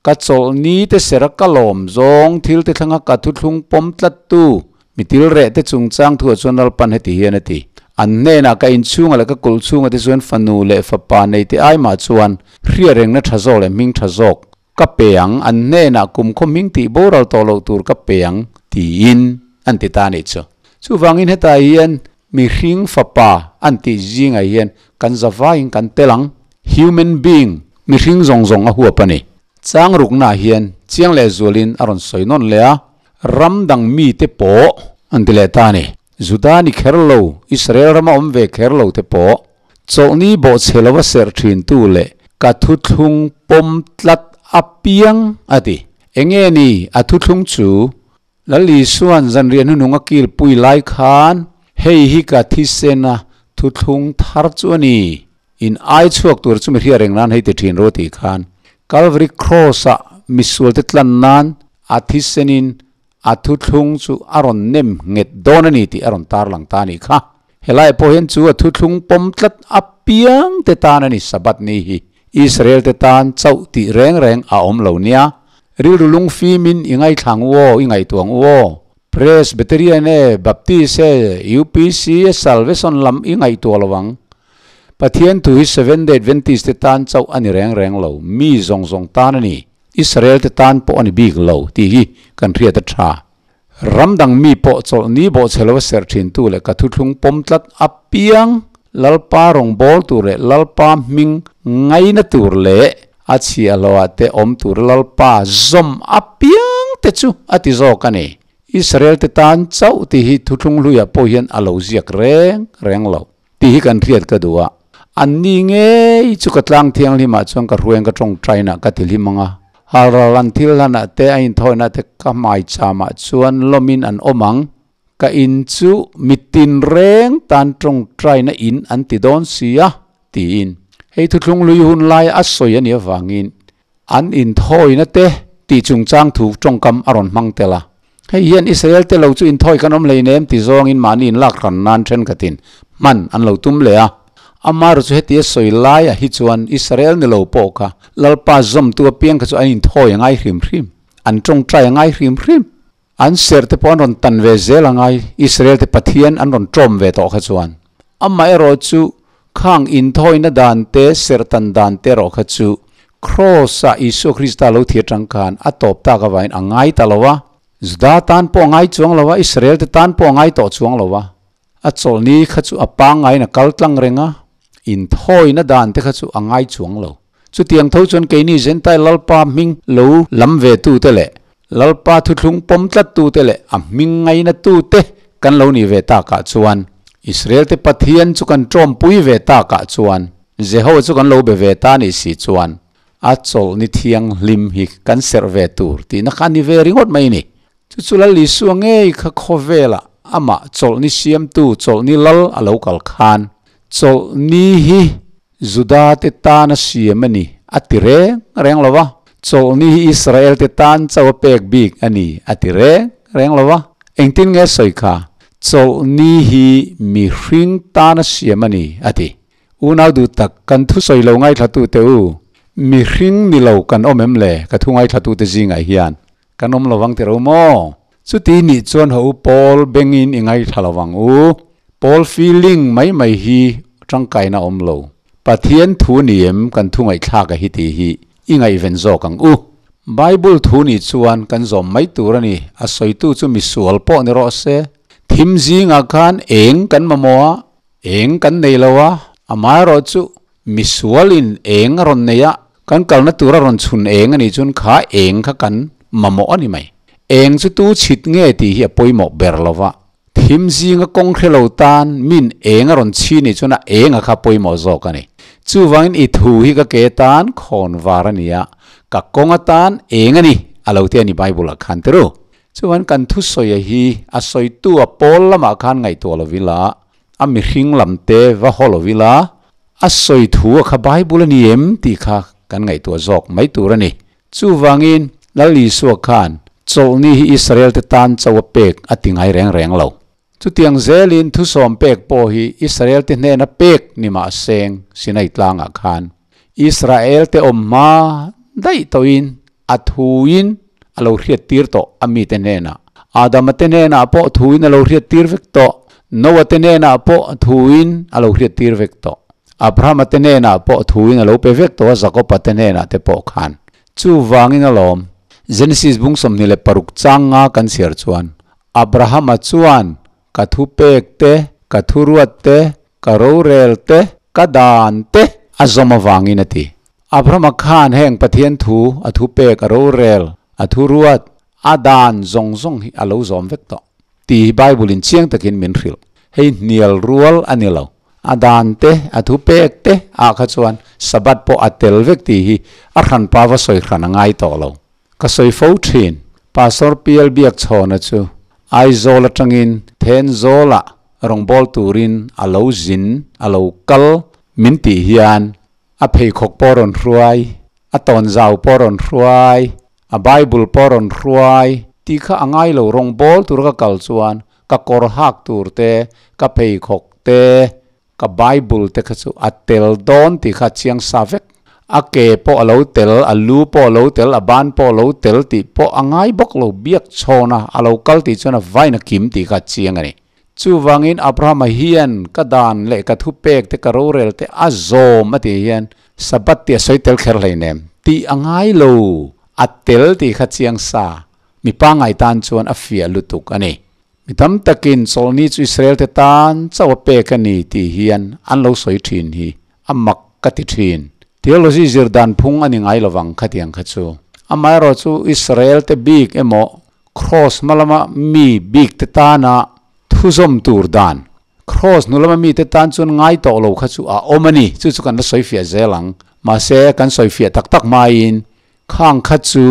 Ka chawlh ni te sera ka lawm zawng thil te thlanga ka thuthlung pawm tlattu Mi tilreh te chungchang thuah chuan Lalpan heti hian a ti, An hnenah ka inchhunga leh ka kulh chhunga te chuan fanu leh fapa nei te ai mah chuan hria rengna tha zawk leh hming tha zawk ka pe ang, an hnenah kumkhaw hming tih boral tawh loh tur ka pe ang, tiin an ti ta a nih chu. Chuvangin hetah hian. Mihring fapa an tih zingah hian kan zavaiin kan tel ang. Human being, mihring zawng zawng a huap a ni. Chang ruknaah hian chiang leh zualin a rawn sawi nawn leh a, ram dang mite pawh an ti leh ta a ni. Juda ni kher lo, Israel rama awm ve kher lo te pawh chawlhni bawhchhe lova serh thintu leh ka thuthlung pawm tlat apiang a ti. Enge ni a thuthlung chu? Lal Isua'n zanriah hnuhnung a kilpui lai khan, Hei hi ka thisena thuthlung thar chu a ni. In ai chhuak tur chu mi hria reng nan hei ti thin ru tih khan Calvary Cross-ah misualte tlan nan a thisenin a thuthlung chu a rawn nem nghet dawn a ni tih a rawn tarlang ta a nih kha. Helai pawh hian chu a thuthlung pawm tlat apiang te tan a ni Sabbath ni hi Israel te tan chauh tih reng reng a awm lo nia. Rilru lungfimin i ngaithlang u aw, i ngaihtuang u aw. Presbyterian e, Baptist e, UPC e, Salvation lam i ngaihtuah lo ang. Pathian thu hi Seventh Day Adventist te tan chauh a ni reng reng lo, mi zawng zawng tan a ni. Israel te tan pawh a ni bik lo tih hi kan hriat a tha. Ram dang mi pawh chawlhni bawhchhe lova serh thintu leh ka thuthlung pawm tlat apiang Lalpa rawngbâwl tur leh Lalpa hming ngaina tur leh a chhiahhlawhah te awm tur Lalpa zawm apiang te chu a ti zawk a ni. Israel te tan chauh tih hi thuthlung hluiah pawh hian a lo ziak reng reng lo tih hi kan hriat ka duh a. Anni ngei chu ka tlang thianghlimah chuan ka hruaiin ka tawngtainah ka ti hlim ang a. Halral an thil hlanah te a inthawinah te ka hmai chamah chuan lawmin an awm ang. Ka in chu mitin reng tan tawngtaina in an ti dawn si a, tiin. Hei thuthlung lui hun lai a sawi a nih avangin an inthawina te tih chungchang thu tawngkam a rawn hmang tel a. Hei hian Israel te lo chu inthawi kan awm hleinem ti zawngin mahni inlak hran nan thenkhatin hman an lo tum leh a. Amaherawh chu heti a sawi laiah hi chuan Israel ni lo pawh kha Lalpa zawmtu apiang kha chu an inthawi a ngai hrim hrim, an tawngtai a ngai hrim hrim. An serh te pawh an rawn tan ve zel a ngai, Israel te Pathian an rawn tawm ve tawh kha chuan. Amaherawh chu khang inthawina dan te, serh tan dan te erawh kha chu Kraws-ah Isua Krista lo thir tang khan a tawp tak avangin a ngai ta lo a. Juda tan pawh a ngai chuang lo a, Israel te tan pawh a ngai tawh chuang lo a. A chawlhni kha chu a pangaiin a kal tlang reng a, inthawina dan te kha chu a ngai chuang lo. Chutiang tho chuan keini Zentail Lalpa hming lo lam ve tute leh Lalpa thuthlung pawm tlat tute leh a hming ngaina tute kan lo nih ve takah chuan Israel te Pathian chu kan tawmpui ve takah chuan Jehovah chu kan lo be ve ta nih si chuan a chawlhni thianghlim hi kan serh ve tur tihna kha a ni ve ringawt mai ni. Chu chu Lal Isua ngei kha khawvelah amah chawlhni siamtu chawlhni lal a lo kal khan chawlhni hi Juda te tan a siam a ni a ti reng reng lo va, chawlhni hi Israel te tan chauh a pek bik a ni a ti reng reng lo va. Engtin nge sawi kha? Chawlhni hi mihring tan a siam a ni a ti. Unau duh tak, kan thusawi lo ngaithlatute u, mihring ni lo kan awm em le? Ka thu ngaithlatute zingah hian Kan awm lovang ti ro maw? Chuti nih chuan ho u Paul bengin i ngaithla lovang u. Paul feeling mai mai hi tangkaina awm lo. Pathian thu ni em kan thu ngaihthlak a hi tih hi i ngaihven zawk ang u. Bible thu nih chuan kan zawm mai tur a ni. A sawitu chu misual pawh ni rawh se. Thim zingah khan eng kan mamawh a, eng kan nei lo a, amaherawhchu Misualin eng a rawn nei a, kan kalna tur a rawn chhun eng a nih chuan kha eng kha kan mamawh a ni mai. Eng chu tu chhit nge tih hi a pawimawh ber lo va, thim zinga kawng hre lo tan min eng a rawn chhi nih chuan a eng a kha pawimawh zawk a ni. Chuvangin i thu hi ka ke tan khawn var a ni a, ka kawng atan eng a ni a lo ti a ni Bible ah khan tiru. Chuvangin kan thusawi hi a sawitu a pawl lamah khan ngaihtuah lo ila, A mihring lam te va haw lo ila, a sawi thu a kha Bible a ni em tih kha kan ngaihtuah zawk mai tur a ni. Chuvangin, Lal Isua khan chawlhni hi Israel te tan chauh a pek a ti ngai reng reng lo. Chutiang zelin thusawm pek pawh hi Israel te hnena pek ni mah seng Sinai tlangah khan Israel te awm hma daih tawhin a thuin a lo hriattir tawh a mite hnenah. Adama te hnenah pawh thuin a lo hriattir vek tawh. Noah te hnenah pawh thuin a lo hriattir vek tawh. Abrahama te hnenah pawh thuin a lo pe vek tawh a, Jakoba te hnenah te pawh khan. Chuvangin alawm, Genesis bung 26 chang nga kan chhiar chuan, Abrahama chuan ka thupek te, ka thuruat te, ka rorel te, ka dan te a zawm avangin a ti. Abrahama khan heng Pathian thu, a thupek, a rorel, a thuruat, a dan zawng zawng hi a lo zawm vek tawh tih hi Bible in chiang takin min hrilh. Hei hnial rual a ni lo. A dan te, a thupek te ah kha chuan Sabbath pawh a tel vek tih hi a hranpa va sawi hran a ngai tawh lo. Ka sawi fo thin. Pastor PL Biakchhawna chu Aizawl atangin Thenzawlah rawngbâwl turin a lo zin, a lo kal min tih hian a pheikhawk pawh rawn hruai, a tawnzau pawh rawn hruai, a Bible pawh rawn hruai tih kha a ngai lo. Rawngbâwl tura ka kal chuan ka kawr hak tur te, ka pheikhawk te, Ka Bible te kha chu a tel dawn tih kha a chiang sa vek. A ke pawh a lo tel, a lu pawh a lo tel, a ban pawh a lo tel tih pawh a ngai bawk lo. Biak chhawn a, a lo kal tih chuan a vain a kim tih kha a chiang a ni. Chuvangin Abrahama hian ka dan leh ka thupek te ka rorel te a zawm a tih hian Sabbath tih a sawi tel kher hleinem tih a ngai lo. A tel tih kha chiang sa. Mi pangngai tan chuan a fiah lutuk a ni. Mi tam takin chawlhni chu Israel-te tan chauh a pek a ni tih hian an lo sawi thin hi a mak ka ti thin. Theology zir dan phung a ni ngai lovang khatiang kha chu. Amaherawh chu Israel-te bik emaw Kraws hma lama mi bikte tana thuzawm tur dan, Kraws hnu lama mite tan chuan ngai tawh lo kha chu a awm a ni. Chu chu kan la sawifiah zel ang. Mahse, kan sawifiah tak tak hmain khang kha chu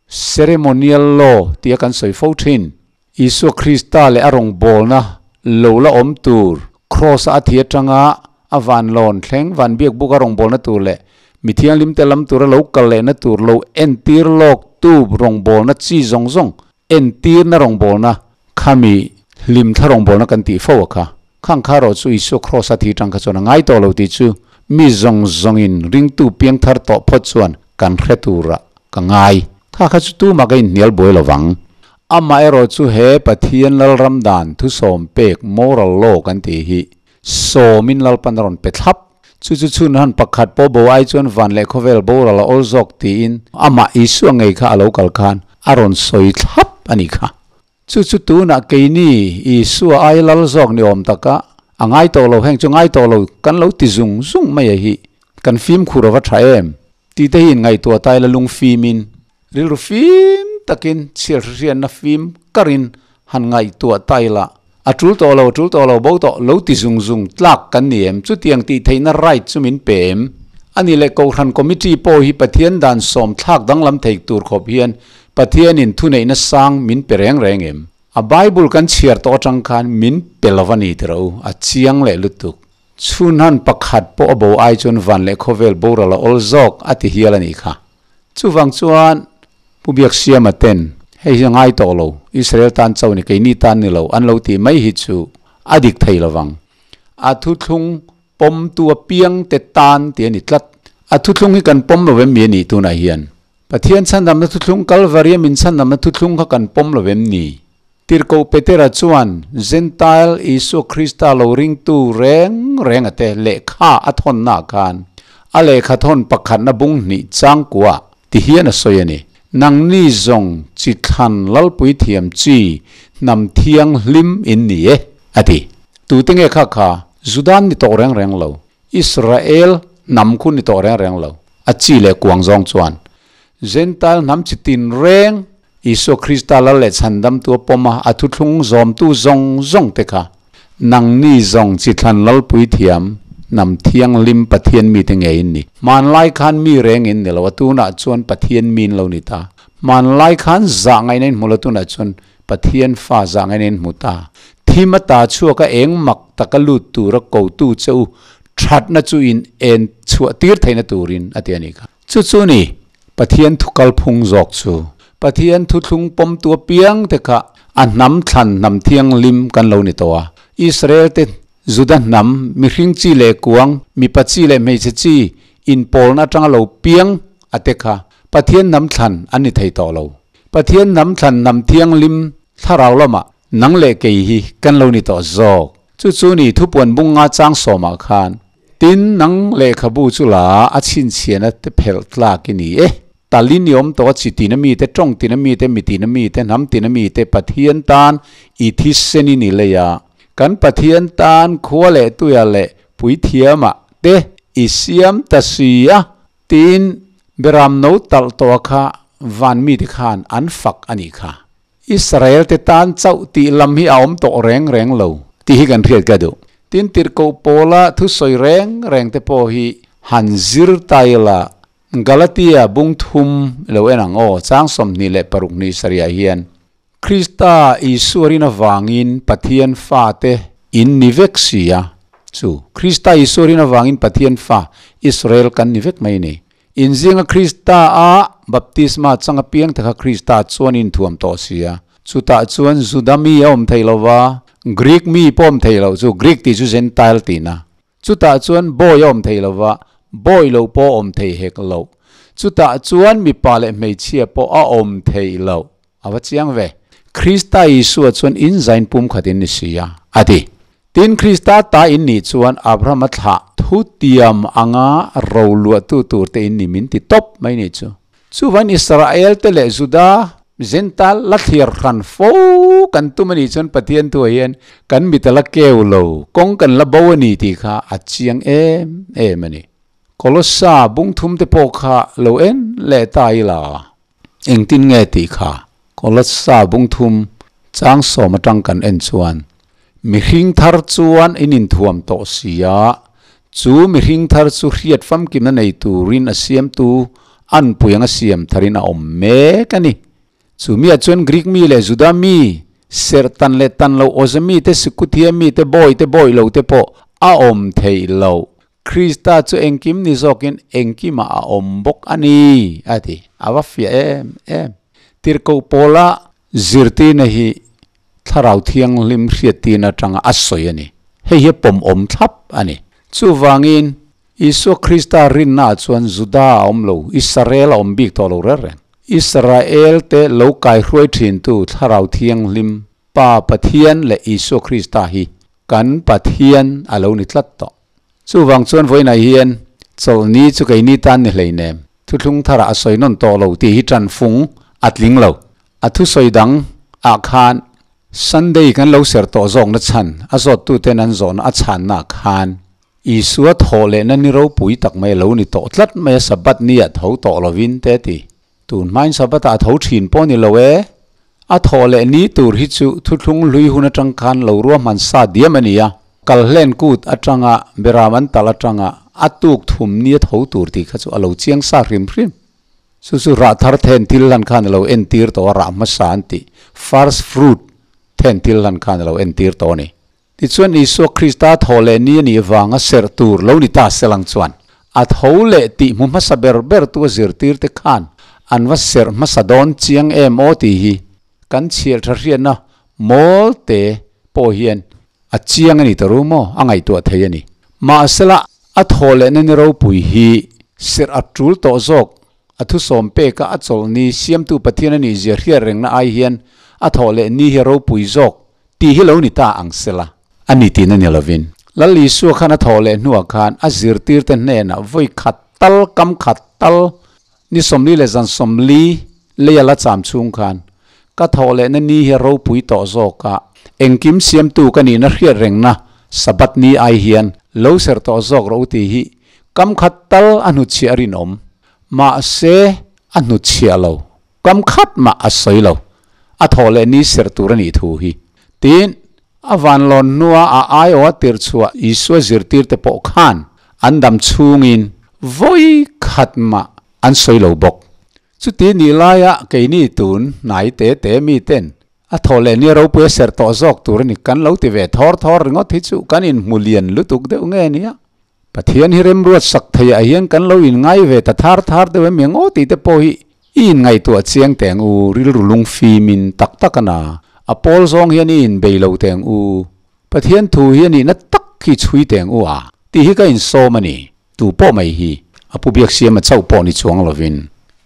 Ceremonial law tia kan sawi fo thin. Isua Krista leh a rawngbawlna lo la awm tur, Kraws-a a thi atanga a van lawn thleng van biak buka rawngbawlna tur leh mi thianghlimte lam tura lo kal lehna tur lo entir lawktu rawngbawlna chi zawng zawng entirna rawngbawlna khami hlimthla rawngbawlna kan tih fo a kha. Khang kha erawh chu Isua Kraws-a thi atang kha chuan a ngai tawh lo tih chu mi zawng zawngin ringtu piangthar tawh phawt chuan kan hre turah ka ngai. Kha kha chu tumah ka inhnial buai lo vang. Amaherawh chu he Pathian Lalram dan thusawm pek moral law kan tih hi sawmin Lalpan a rawn pe thlap. Chu chu chhun han pakhat pawh bo ai chuan van leh khawvel boral a awl zawk tiin amah Isua ngei kha a lo kal khan a rawn sawi thlap a nih kha. Chu chu tunah keini Isua ai lal zawk ni awm taka a ngai tawh lo heng chu ngai tawh lo kan lo ti zung zung mai a hi kan fimkhur a va tha em tih te hi inngaihtuah ta ila lungfimin Rilru fim takin chhiarhriatna fim karin han ngaihtuah ta ila, a tul tawh lo, a tul tawh lo, bo tawh lo ti zung zung tlak kan ni em? Chutiang tih theihna right chu min pe em? A ni leh Kohhran Committee pawh hi Pathian dan sawm thlak danglam thei tur khawp hian Pathianin thuneihna sang min pe reng reng em? A Bible kan chhiar tawh atang khan min pe lo a ni tiraw u, a chiang leh lutuk. Chhunhan pakhat pawh a bo ai chuan van leh khawvel boral a awl zawk a ti hial a nih kha. Chuvang chuan Pu Biaksiama ten hei hi a ngai tawh lo, Israel tan chauh ni keini tan ni lo an lo tih mai hi chu a dik thei lovang. A thuthlung pawmtu apiang te tan tih a ni tlat. A thuthlung hi kan pawm lo em mi a nih tunah hian? Pathian chhandamna thuthlung Kalvaria min chhandamna thuthlung kha kan pawm lo em ni? Tirhkoh Petera chuan Jentail Isua Krista lo ringtu reng reng a te lehkha a thawnnaah khan a lehkha thawn pakhatna bung hnih changkua ti hian a sawi a ni. Nangni zawng chi thlan lalpui thiam chi hnam thianghlim in ni e, a ti. Tute nge kha kha Judan ni tawh reng reng lo, Israel hnam khu ni tawh reng reng lo, a chi leh kuang zawng chuan Jentail hnam chi tinreng Isua Krista lal leh chhandamtu a pawm a, a thuthlung zawmtu zawng zawng te kha nangni zawng chi thlan lalpui thiam hnam thianghlim Pathian mite ngei in ni. Hmanlai khan mi reng in ni lo a, tunah chuan Pathian mi in lo ni ta. Hmanlai khan zah ngaihna in hmu lo, tunah chuan Pathian fa zah ngaihna in hmu ta. Thim a ta chhuak a eng mak taka lut tura kotu che u thatna chu in en chhuah tir theihna turin a ti a nih kha. Chu chu ni Pathian thu kalphung zawk chu Pathian thuthlung pawmtu apiang te kha a hnam thlan hnam thianghlim kan lo ni tawh a. Israel te Juda hnam, mihring chi leh kuang, mipa chi leh hmeichhe chi inpawlna atanga lo piang a te kha Pathian hnam thlan an ni thei tawh lo. Pathian hnam thlan hnam thianghlim thlarau lamah nang leh kei hi kan lo ni tawh zawk. Chu chu ni thupuan bunga chang sawmah khan Tin, nang lehkhabu chu la a chhinchhiahna te phelh tlak i ni e. Talin i awm tawh a, chi tina mite, tawng tina mite, mi tina mite, hnam tina mite, Pathian tan i thisen i ni lei a. Kan Pathian tan khua leh tuia leh puithiamah te i siam ta si a, tiin Beram no talh tawh kha van mite khan an fak a nih kha. Israel te tan chauh tih lam hi a awm tawh reng reng lo tih hi kan hriat ka duh. Tin, tirhkoh Paula thusawi reng reng te pawh hi han zir ta ila, Galatia bung thum lo en ang aw, chang 26 ni sarihah hian, Krista Isua rin avangin Pathian fate in ni vek si a. Chu, Krista Isua rin avangin Pathian fa, Israel kan ni vek mai a ni. In zinga Krista a baptisma chang apiang te kha Krista chuan in thuam tawh si a. Chutah chuan Juda mi a awm thei lo va, Greek mi pawh awm thei lo, chu Greek tih chu Gentile tihna. Chutah chuan bawi a awm thei lo va, bawi lo pawh a awm thei hek lo. Chutah chuan mipa leh hmeichhia pawh a awm thei lo. A va chiang ve. Krista Isua chuan in zain pumkhat in ni si a, a ti. Tin, Krista ta in nih chuan Abrahama thlah thutiam anga ro luahtu tur te in ni min ti tawp mai ni chu. Chuvain Israel te leh Juda Gentile la thlir hran fo kan tum a nih chuan Pathian thuah hian kan mit a la keu lo, kawng kan la bo a ni tih kha a chiang em em a ni. Kolossa bungthum te pawh kha lo en leh ta ila. Engtin nge tih kha Kolossa bungthum chang sawm atang kan en chuan mihring thar chuan in inthuam tawh si a, chu mihring thar chu hriat famkimna nei turin a siamtu anpui anga siam tharin a awm mek a ni. Chu miah chuan Greek mi leh Juda mi, serh tan leh tan lo awze mite, Sikuthia mite, bawi te bawi lo te pawh a awm theih loh. Krista chu engkim ni zawkin engkimah a awm bawk a ni, a ti. A va fiah em em. Tirhkoh Paula zirtirna hi Thlarau Thianghlim hriattirna atanga a sawi a ni. Hei hi a pawmawm thlap a ni. Chuvangin, Isua Krista rinnaah chuan Juda a awm lo, Israel a awm bik tawh lo reng reng. Israelte lo kaihruai thintu Thlarau Thianghlim, Pa Pathian leh Isua Krista hi kan Pathian a lo ni tlat tawh. Chuvang chuan vawiinah hian chawlhni chu keini tan ni hleinem, thuthlung tharah a sawi nawn tawh lo tih hi tanfung a tling lo. A thusawi dang ah khan Sunday kan lo ser tawh zawkna chhan a zawttuten an zawhna a chhanna ah khan Isua thawh lehna ni ropui tak mai a lo ni tawh tlat mai a, Sabbath ni ah tho tawh lovin te a ti. Tun hmain Sabbath ah a tho thin pawh ni lo e. A thawh leh ni tur hi chu thuthlung hlui hun atang khan lo ruahman sa diam a ni a, kalhlen kut atanga beram an talh atanga a tuk thum ni a tho tur tih kha chu a lo chiang sa hrim hrim. Chu chu rah thar then thil hlan khan a lo entir tawh a, rah hmasa an tih, first fruit, then thil hlan khan a lo entir tawh a ni. Tichuan Isua Krista thaw leh ni a nih vanga serh tur lo ni ta selang chuan a tho leh tih hmu hmasa ber ber tu a zirtirte khan an va serh hmasa dawn chiang em aw tih hi kan chhial tha hriatna mawl te pawh hian a chiang a ni ta ru maw a ngaihtuah thei a ni. Mahsela a thaw lehna ni ropui hi serh a tul tawh zawk a thusawm peka a chawlh ni siamtu Pathian a nih zia hriat rengna ai hian a thawh leh ni hi a ropui zawk Tih hi lo ni ta ang sela. A ni tihna ni lovin. Lal Isua khan a thawh leh hnuah khan a zirtirte hnenah vawi khat tal, kam khat tal, ni 40 leh zan 40 leia la cham chhung khan, Ka thawh lehna ni hi a ropui tawh zawk a, engkim siamtu ka nihna hriat rengna Sabbath ni ai hian lo serh tawh zawk rawh u tih hi kam khat tal a hnutchhiah a rinawm. Mahse, a hnutchhiah lo. Kam khat mah a sawi lo. A thawh leh ni serh tur a nih thu hi. Tin, a vanlawn hnua a aiawha tirhchhuah Isua zirtirte pawh khan an dam chhungin vawi khat mah an sawi lo bawk. Chuti nih laia keini tun hnai te te miten a thawh leh ni ropui a serh tawh zawk tur a ni kan lo ti ve thawr thawr ringawt hi chu kan inhmu lian lutuk deuh nge nia. Pathian hi remruat sak theiah hian kan lo inngai ve ta thar thar deuh em eng aw tih te pawh hi i inngaihtuah chiang teh ang u, rilru lungfimin tak tak a na, a pawl zawng hian i inbei lo teh ang u, Pathian thu hi a nihna tak hi chhui teh ang u a tih hi ka insawm a ni, tu pawh mai hi a pu biak siam a chauh pawh ni chuang lovin.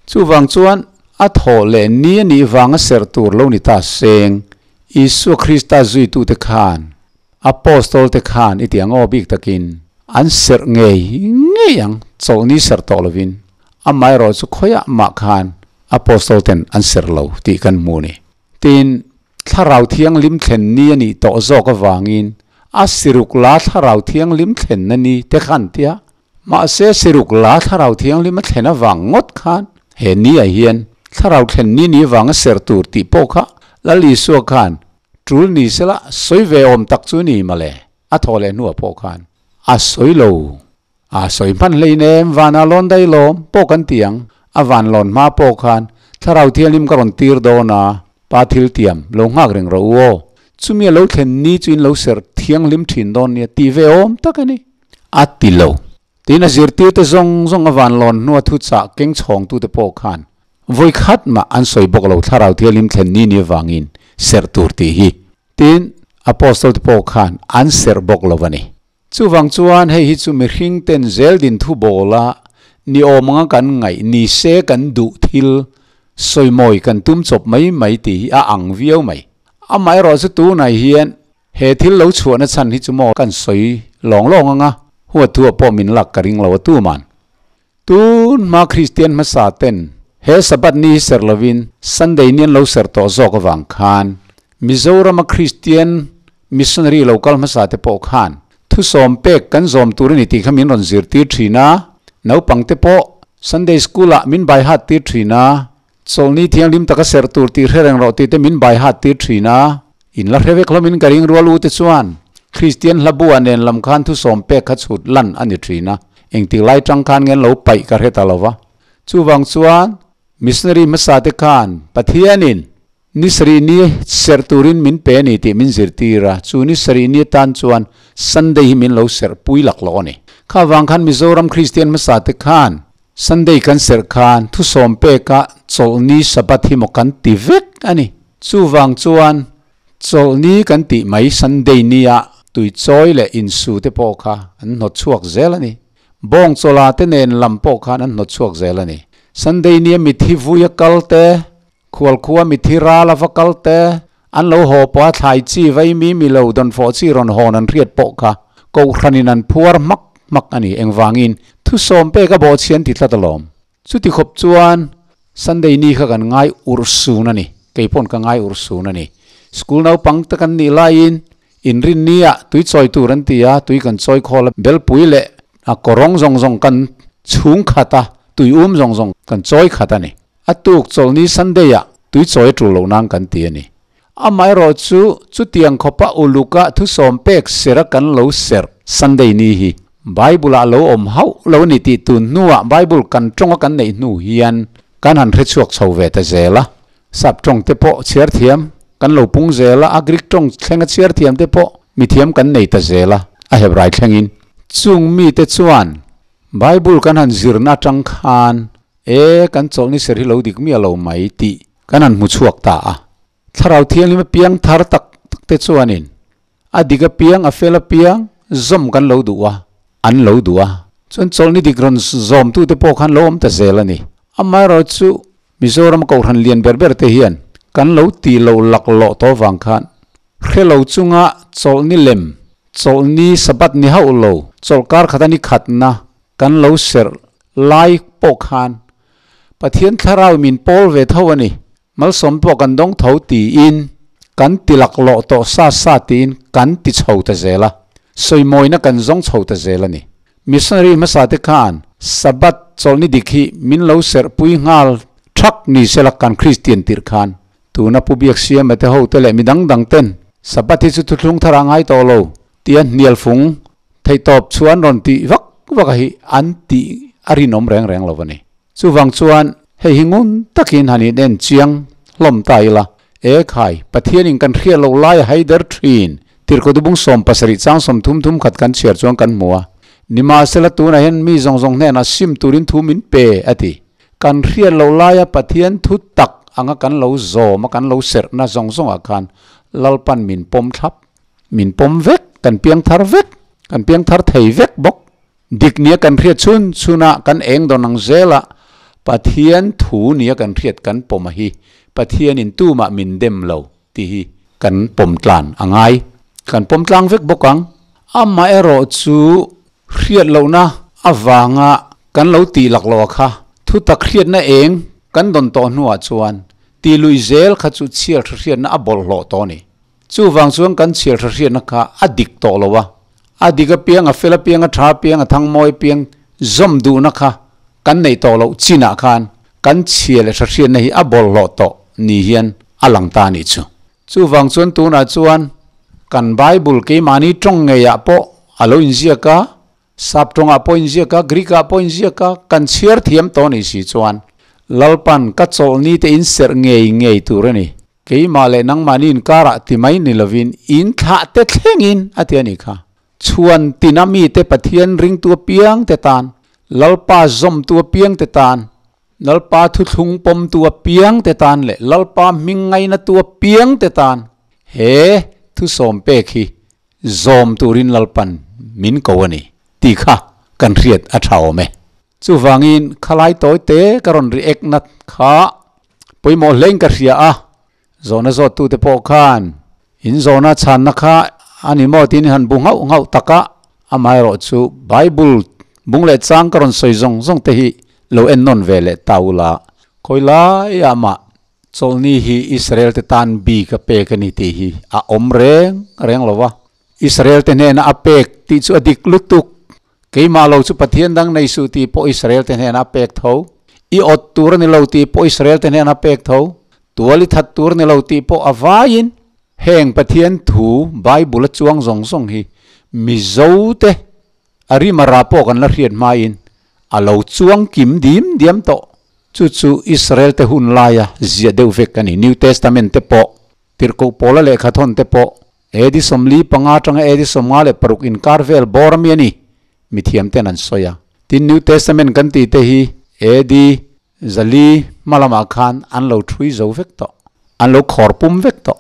Chuvang chuan a thawh leh ni a nih vanga serh tur lo ni ta seng, Isua Krista zuitute khan Apostol te khan i tiang aw bik takin an serh ngei ngei ang, chawlhni serh tawh lovin. Amaherawh chu khawiah mah khan Apostol ten an serh lo tih kan hmu a ni. Tin, Thlarau Thianghlim thlen ni a nih tawh zawk avangin A siruk la Thlarau Thianghlim thlenna ni te khan tia. Mahse siruk la Thlarau Thianghlim a thlen avang ngawt khan he ni ah hian Thlarau thlen ni ni vanga ser tur tih pawh kha Lal Isua khan tul ni sela sawi ve awm tak chu ni mawle a thawh leh hnuah pawh khan a sawi lo. A sawi hman hleinem vana lawn daih lawm pawh kan ti ang. A van lawn hma pawh khan Thlarau Thianghlim ka rawn tir dawn a, Pa thil tiam, lo nghak reng rawh u aw. Chumi a lo thlen ni chu in lo serh thianghlim thin dawn nia tih ve awm tak a ni. A ti lo. Tin a zirtirte zawng zawng a van lawn hnua thuchah keng chhawngtute pawh khan vawi khat mah an sawi bawk lo Thlarau Thianghlim thlen ni ni avangin serh tur tih hi. Tin, Apostle te pawh khan an serh bawk lo a ni. Chuvang chuan hei hi chu mihring ten zel din thu bawla ni awm anga kan ngaih ni se kan duh thil sawimawi kan tum chawp mai mai tih hi a ang viau mai. Amaherawhchu tunah hian he thil lo chhuahna chhan hi chu maw kan sawi lawng lawng anga huathu ah pawh min lak ka ring lo a tuman. Tun hma Kristian hmasa ten he Sabbath ni hi serh lovin Sunday ni an lo serh tawh zawk avang khan Mizorama Kristian missionary lo kal hmasa te pawh khan thusawm pek kan zawm tur a ni tih kha min rawn zirtir thin a, naupang te pawh Sunday school ah min bai hat tir thin a, chawlhni thianghlim taka serh tur tih hre reng rawh tih te min bai hat tir thin a, in la hre vek hlawmin ka ring rual u te chuan Kristian hlabu ah nen lam khan thusawm pek kha chhut lan a ni thin a, engtik lai tang khan ngen lo paih ka hre ta lo va. Chuvang chuan missionary hmasa te khan Pathianin Ni sarih ni serh turin min pe a ni tih min zirtir a, chu ni sarih ni atan chuan Sunday hi min lo serh pui lak lo a ni. Kha vang khan Mizoram Kristian hmasa te khan Sunday kan serh khan thusawm peka chawlhni Sabbath hi maw kan ti vek a ni. Chuvang chuan chawlhni kan tih mai Sunday nia tuichawi leh insu te pawh kha an hnawt chhuak zel a ni. Bawng chawla te nen lam pawh khan an hnawt chhuak zel a ni. Sunday nia mithi vui a kal te, Khualkhua mithi ral a va kal te, an lo haw pawh a thlai chi vai mi mi lo dawnfawh chi rawn hawn an hriat pawh kha Kohhranin an phuar hmak hmak a ni. Engvangin thusawm pek a bawhchhi an ti tlat alawm. Chuti khawp chuan Sunday ni kha kan ngai urh sun a ni. Kei pawn ka ngai urh sun a ni. School naupang te kan nih laiin inrinni ah tui chawi tur an ti a, tui kan chawi khawl a, belpui leh a kawrawng zawng zawng kan chhung khat a, tui um zawng zawng kan chawi khat a ni. A tuk chawlhni Sunday ah tui chawi a tul loh nan kan ti a ni. Amaherawh chu chutiang khawpa uluka thusawm pek serh a kan lo serh Sunday ni hi Bible ah lo awm hauh lo a ni tih tun hnuah Bible kan tawng a kan neih hnu hian kan han hre chhuak chho ve ta zel a. Sap tawng te pawh chhiar thiam kan lo pung zel a, a Greek tawng thleng a chhiar thiam te pawh mithiam kan nei ta zel a, a Hebrai thlengin. Chung mite chuan Bible kan han zirna atang khan E, kan chawlhni ser hi lo dik miah lo mai tih kan han hmu chhuak ta a. Thlarau Thianghlim a piang thar tak tak te chuanin a dik a piang, a fel a piang zawm kan lo duh a, an lo duh a. Chuan chawlhni dik rawn zawmtute pawh khan lo awm ta zel a ni. Amaherawhchu chu Mizoram Kohhran lian ber ber te hian kan lo tih loh laklawh tawh vang khan hre lo chunga chawlhni lem, chawlhni Sabbath ni hauh lo, chawlhkar khata ni khatna Kan lo serh lai pawh khan Pathian thlarau min pawl ve tho a ni, malsawm pawh kan dawng tho tiin kan ti laklawh tawh sa sa tiin kan ti chho ta zel a, sawimawina kan zawng chho ta zel a ni. Missionary hmasa te khan Sabbath chawlhni dik hi min lo serh pui nghal thak ni sela kan Kristian tirh khan tuna Pu Biaksiama te ho te leh midang dang ten Sabbath hi chu thuthlung thar a ngai tawh lo tia hnial fung Theihtawp chuan rawn tih vak vak a hi an tih a rinawm reng reng lo a ni. Chuvang chuan hei hi ngun takin han in en chiang hlawm ta ila, E khai, Pathianin kan hriat loh lai a hai der thin, Tirhkawtubung 70 chang 30 thum khat kan chhiar chuan kan hmu a. Nimahsela tunah hian mi zawng zawng hnenah sim turin thu min pe, a ti. Kan hriat loh laia Pathian thu tak anga kan lo zawm a kan lo serhna zawng zawngah khan Lalpan min pawm thlap. Min pawm vek, kan piang thar vek, kan piang thar thei vek bawk. Dik nia kan hriat chhun chhunah kan eng dawn ang zela Pathian thu nia kan hriat kan pawm a hi Pathianin tumah min dem lo tih hi kan pawm tlan a ngai. Kan pawm tlang vek bawk ang. Amaherawh chu hriat lohna avanga kan lo tih lak loh a kha thutak hriatna eng kan dawn tawh hnuah chuan tih luih zel kha chu chhiar hriatna a bawlhhlawh tawh a ni. Chuvang chuan kan chhiar tha hriatna kha a dik tawh lo a, a dik apiang, a fel apiang, a tha apiang, a thangmawi apiang zawm duhna kha kan neih tawh loh chinah khan kan chhia leh tha hriatna hi a bawlhhlawh tawh ni hian a lang ta a nih chu. Chuvang chuan tunah chuan kan Bible keimahni tawng ngeiah pawh a lo inziak a, Sap tawngah pawh inziak a, Greek ah pawh inziak a, kan chhiar thiam tawh ni si chuan Lalpan ka chawlhni te in serh ngei ngei tur a ni. Keimah leh nangmahni inkarah ti mai ni lovin in thlah te thlengin a ti a nih kha. Chhuan tina mite Pathian ringtu apiang te tan, Lalpa zawmtu apiang te tan, Lalpa thuthlung pawmtu apiang te tan leh Lalpa hming ngainatu apiang te tan he thusawm pek hi Zawm turin Lalpan min ko a ni tih kha kan hriat a tha awm e. Chuvangin khalai tawi te ka rawn react na kha pawimawh hlein ka hria a, zawhna zawttute pawh khan in zawhna chhanna kha a ni maw tiin han bu nghauh nghauh tak a, amaherawh chu Bible bung leh chang ka rawn sawi zawng zawng te hi lo en nawn ve leh ta ula, khawi laiah mah Chawlhni hi Israel te tan bik a pek a ni tih hi a awm reng reng lo va. Israel te hnena a pek tih chu a dik lutuk. Keimah lo chu Pathian dang nei suh tih pawh Israel te hnena a pek tho. I awt tur a ni lo tih pawh Israel te hnena a pek tho. Tual i that tur a ni lo tih pawh a vaiin heng Pathian thu Bible a chuang zawng zawng hi Mizo te a rimara pawh kan la hriat hmain a lo chuang kim dim diam tawh. Chu chu Israel te hun laia ziah deuh vek a ni. New Testament te pawh, Tirhkoh Paula lehkha thawn te pawh, AD 45 atanga AD 56 inkar vel bawr ami a ni, mithiam ten an sawi a. Tin, New Testament kan tih te hi AD 400 hma lamah khan an lo thui zo vek tawh, an lo khawr pum vek tawh.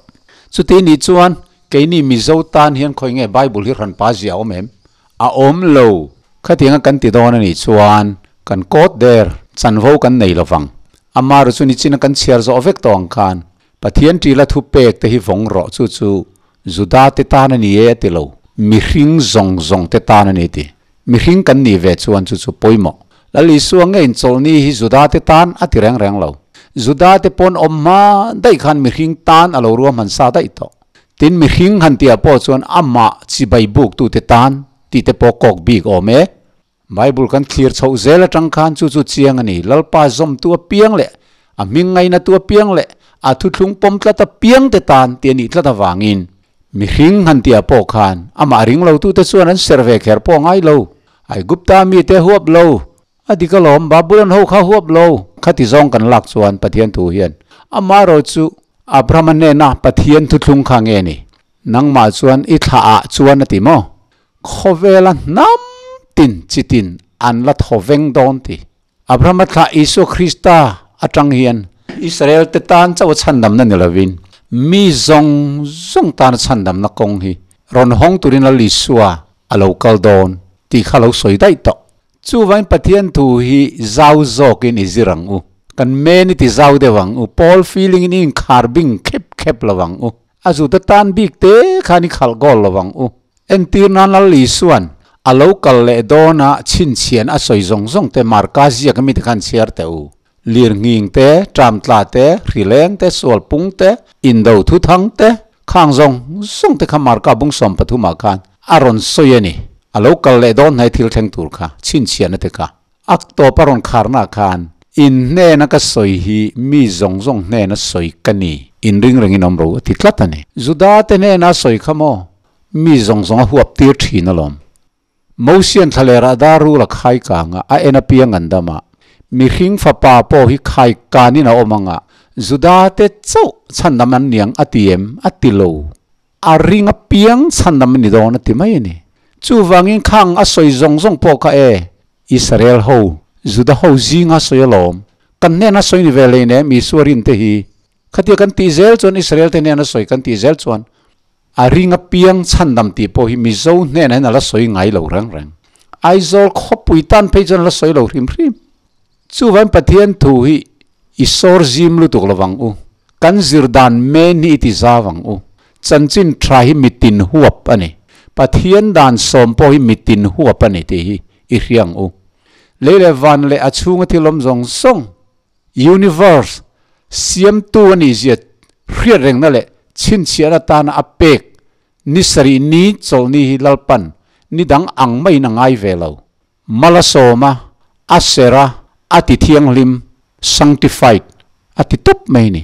Chuti nih chuan keini Mizo tan hian khawi nge Bible hi hranpa ziah a awm em? A awm lo. Khatianga kan ti dawn a nih chuan kan kawt der chanvo kan nei lo vang. Ama ru chu nichina kan chhiar zawh vek tawh ang khan Pathian tila thu pek te hi vawng rawh chu chu Juda te tan a ni e a ti lo. Mihring zawng zawng te tan a ni ti. Mihring kan nih ve chuan chu chu pawimawh. Lal Isua nge inchawlhni hi Juda te tan a ti reng reng lo. Juda te pawn awm hma daih khan mihring tan a lo ruahman sa daih tawh. Tin, mihring han tihah pawh chuan amah chibai buktute tan tih te pawh kawk bik awm e. Bible kan thlir chhoh zel atang khan chu chu chiang a ni. Lalpa zawmtu apiang leh a hming ngainatu apiang leh a thuthlung pawm tlat apiang te tan tih a nih tlat avangin mihring han tihah pawh khan amah ring lotute chuan an ser ve kher pawh ngai lo. Aigupta mite huap lo, a dik alawm, Babylon ho kha huap lo. Khati zawng kan lak chuan Pathian thu hian amaherawh chu Abrahama hnena Pathian thuthlung kha nge ni? Nangmah chuan i thlah ah chuan a ti maw? Khawvela hnam tin chi tin an la thaw veng dawn ti. Abrahama thlah Isua Krista atang hian Israel te tan chauh a chhandamna ni lovin mi zawng zawng tana chhandamna kawng hi rawn hawng turin Lal Isua a lo kal dawn tih kha lo sawi daih tawh. Chuvain Pathian thu hi zau zawkin i zir ang u. Kan men i ti zau deuh ang u. Paul feeling in i inkhar bing khep khep lo ang u. A zut a tan bik te khan i khalh goal lo ang u. Entir nan Lal Isuan a lo kal leh dawn a chhinchhian a sawi zawng zawng te Marka ziak ami te khan chhiar teh u. Lirnghing te, tramtla te, hrileng te, sualpung te, indo thuthang te, khang zawng zawng te kha Marka bung 13 ah khan a rawn sawi a ni. A lo kal leh dawn hnai thil thleng tur kha chhinchhiahna te kha a tawp a rawn kharna ah khan in hnena ka sawi hi mi zawng zawng hnena sawi ka ni, in ring rengin awm ro a ti tlat a ni. Juda te hnena sawi kha maw mi zawng zawng a huap tir thin alawm. Mosian thlalerah dar rul a khai kang a, a en apiang an dam a. Mihring fapa pawh hi khai kanin a awm ang a, Juda te chauh chhandam an niang a ti em? A ti lo. A ring apiang chhandam a ni dawn a ti mai a ni. Chuvangin khang a sawi zawng zawng pawh kha e, Israel ho, Juda ho zinga sawi alawm. Kan hnena sawi ni ve lei nem Isua rin te hi. Khatia kan tih zel chuan Israel te hnena sawi kan tih zel chuan a ring apiang chhandam tih pawh hi Mizo hnenah hian a la sawi ngai lo reng reng. Aizawl khawpui tan phei chuan a la sawi lo hrim hrim. Chuvain Pathian thu hi i sawr zim lutuk lovang u. Kan zir dan men hi i ti zau ang u. Chanchin tha hi mitin huap a ni. Pathian dan sawm pawh hi mitin huap a ni tih hi i hria ang u. Lei leh van leh a chhunga thil awm zawng zawng, universe, siamtu a nih zia hriat rengna leh. chhinchhiahna atana a pek ni sarih ni chawlhni hi Lalpan ni dang ang maiin a ngai ve lo. Malasawma, a serh a, a ti thianghlim, sanctified, a ti tawp mai ni.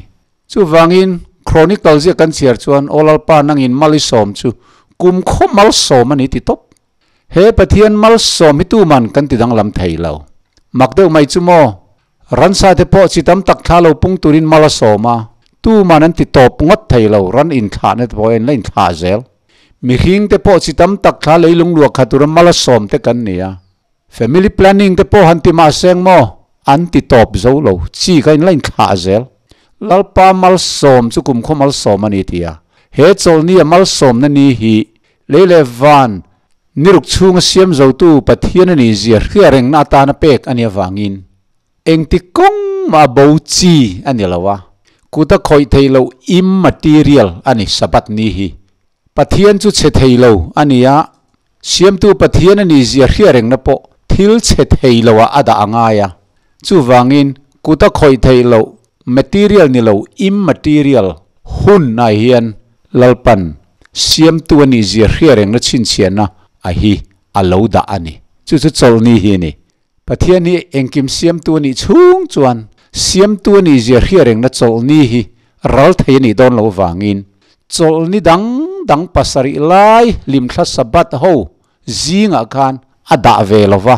Chuvangin Chronicle zia kan chhiar chuan Aw Lalpa nangin mal i sawm chu kum khaw malsawm a ni ti tawp. He Pathian malsawm hi tuman kan ti danglam thei lo. Mak deuh mai chu maw? Ransa te pawh chi tam tak thla lo pung turin mal a sawm a, tuman an ti tawp ngawt thei lo, ran inthlahna te pawh en la inthlah zel. Mihring te pawh chi tam tak thla leilung luah khat tura mal a sawm te kan ni a. Family planning te pawh han ti mah seng maw? An ti tawp zo lo, chi kha in la inthlah zel. Lalpa malsawm chu kumkhaw malsawm a ni ti a, he chawlhni a malsawmna ni hi lei leh van niruk chhunga siam zotu Pathian a nih zia hria rengna atana pek a nih avangin engti kawng mah bo chi a ni lo a, kuta khawih theih loh immaterial a ni Sabbath ni hi. Pathian chu chhe thei lo a ni a, siamtu Pathian a nih zia hria rengna pawh thil chhe thei loah a dah a ngai a, chuvangin kuta khawih theih loh material ni lo immaterial hun ah hian Lalpan siamtu a nih zia hria rengna chhinchhiahna a hi a lo dah a ni. Chu chu chawlhni hi a ni. Pathian hi engkim siamtu a nih chhung chuan siamtu a nih zia hria rengna chawlhni hi ral thei a nih dawn loh vangin chawlhni dang dang pasarih lai hlimthla Sabbath ho zingah khan a dah ve lo va.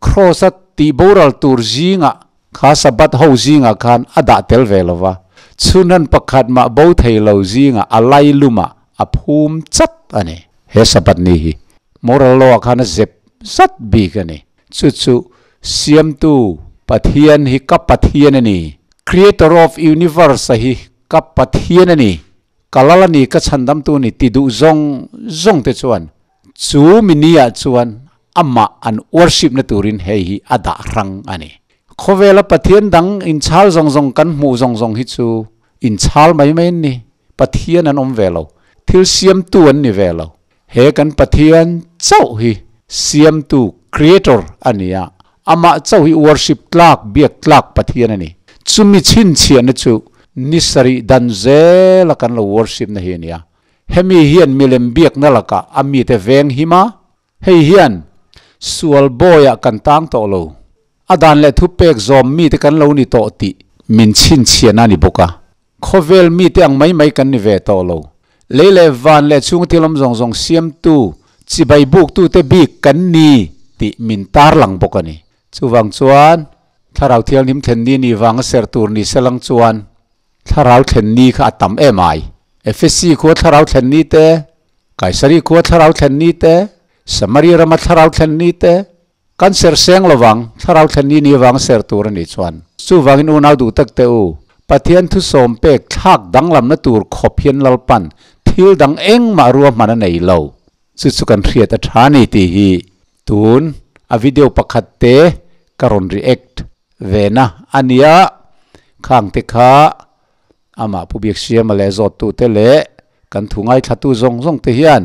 Kraws-a tih boral tur zingah kha Sabbath ho zingah khan a dah tel ve lo va, chhunhan pakhat mah bo thei lo zingah a lailumah a phum chat a ni. He Sabbath ni hi moral law-ah khan a zep zat bik a ni. Chu chu Siamtu Pathian hi ka Pathian a ni, Creator of Universe-a hi ka Pathian a ni, ka lal a ni, ka chhandamtu a ni ti duh zawng zawng te chuan Chu mini ah chuan amah an worship na turin hei hi a dah hrang a ni. Khawvela Pathian dang inchhal zawng zawng kan hmuh zawng zawng hi chu inchhal mai mai an ni. Pathian an awm ve lo. Thil siamtu an ni ve lo. He kan Pathian chauh hi siamtu, creator, a ni a, amah chauh hi worship tlak, biak tlak Pathian a ni. Chumi chhinchhiahna chu ni sarih dan zela kan lo worship na hi a ni a. Hemi hian milem biakna lakah a mite veng him a, hei hian sual bawiah kan tang tawh lo, a dan leh thupek zawm mite kan lo ni tawh tih min chhinchhiahna a ni bawk a. Khawvel mite ang mai mai kan ni ve tawh lo. Lei leh van leh chhunga thil awm zawng zawng siamtu, chibai buktute bik kan ni tih min tarlang bawk a ni. Chuvang chuan Thlarau Thianghlim thlen ni ni vanga serh tur ni selang chuan Thlarau thlen ni kha a tam em ai. Efesi khua thlarau thlen ni te, Kaisari khua thlarau thlen ni te, Samaria rama thlarau thlen ni te, kan ser seng lovang, thlarau thlen ni ni avanga ser tur a nih chuan. Chuvangin unau duh tak teh u, Pathian thusawm pek thlak danglamna tur khawp hian Lalpan thil dang engmah ruahman a nei lo. Chu chu kan hriat a tha ni tih hi tun a video pakhat te ka rawn react ve na a nia. Khang te kha amah Pu Biaksiama leh zawttu te leh kan thu ngaithlatu zawng zawng te hian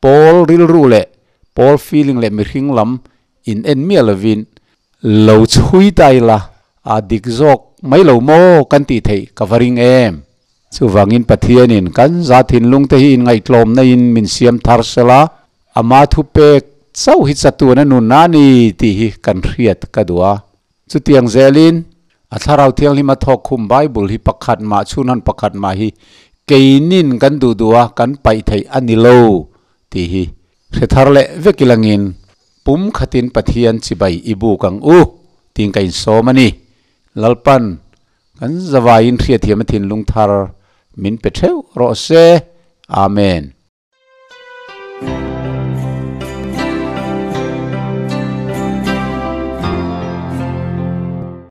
pawl rilru leh pawl feeling leh mihring lam in en miah lovin lo chhui ta ila a dik zawk mai lo maw kan tih theih ka va ring em. Chuvangin Pathianin kan za thinlungte hi inngaihtlawmna in min siam thar sela, ama thupek chauh hi chatuan a nun a ni tih hi kan hriat ka duh a. Chutiang zelin a Thlarau Thianghlim a thawk khum Bible hi pakhat mah chhunhan pakhat mah hi keinin kan duh duh a kan paih theih a ni lo tih hi hre thar leh vek ilangin pum khatin Pathian chibai i buk ang u tiin ka insawm a ni. Lalpan Kan zavaiin hriatthiam a thinlung thar min pe theuh rawh se. Amen.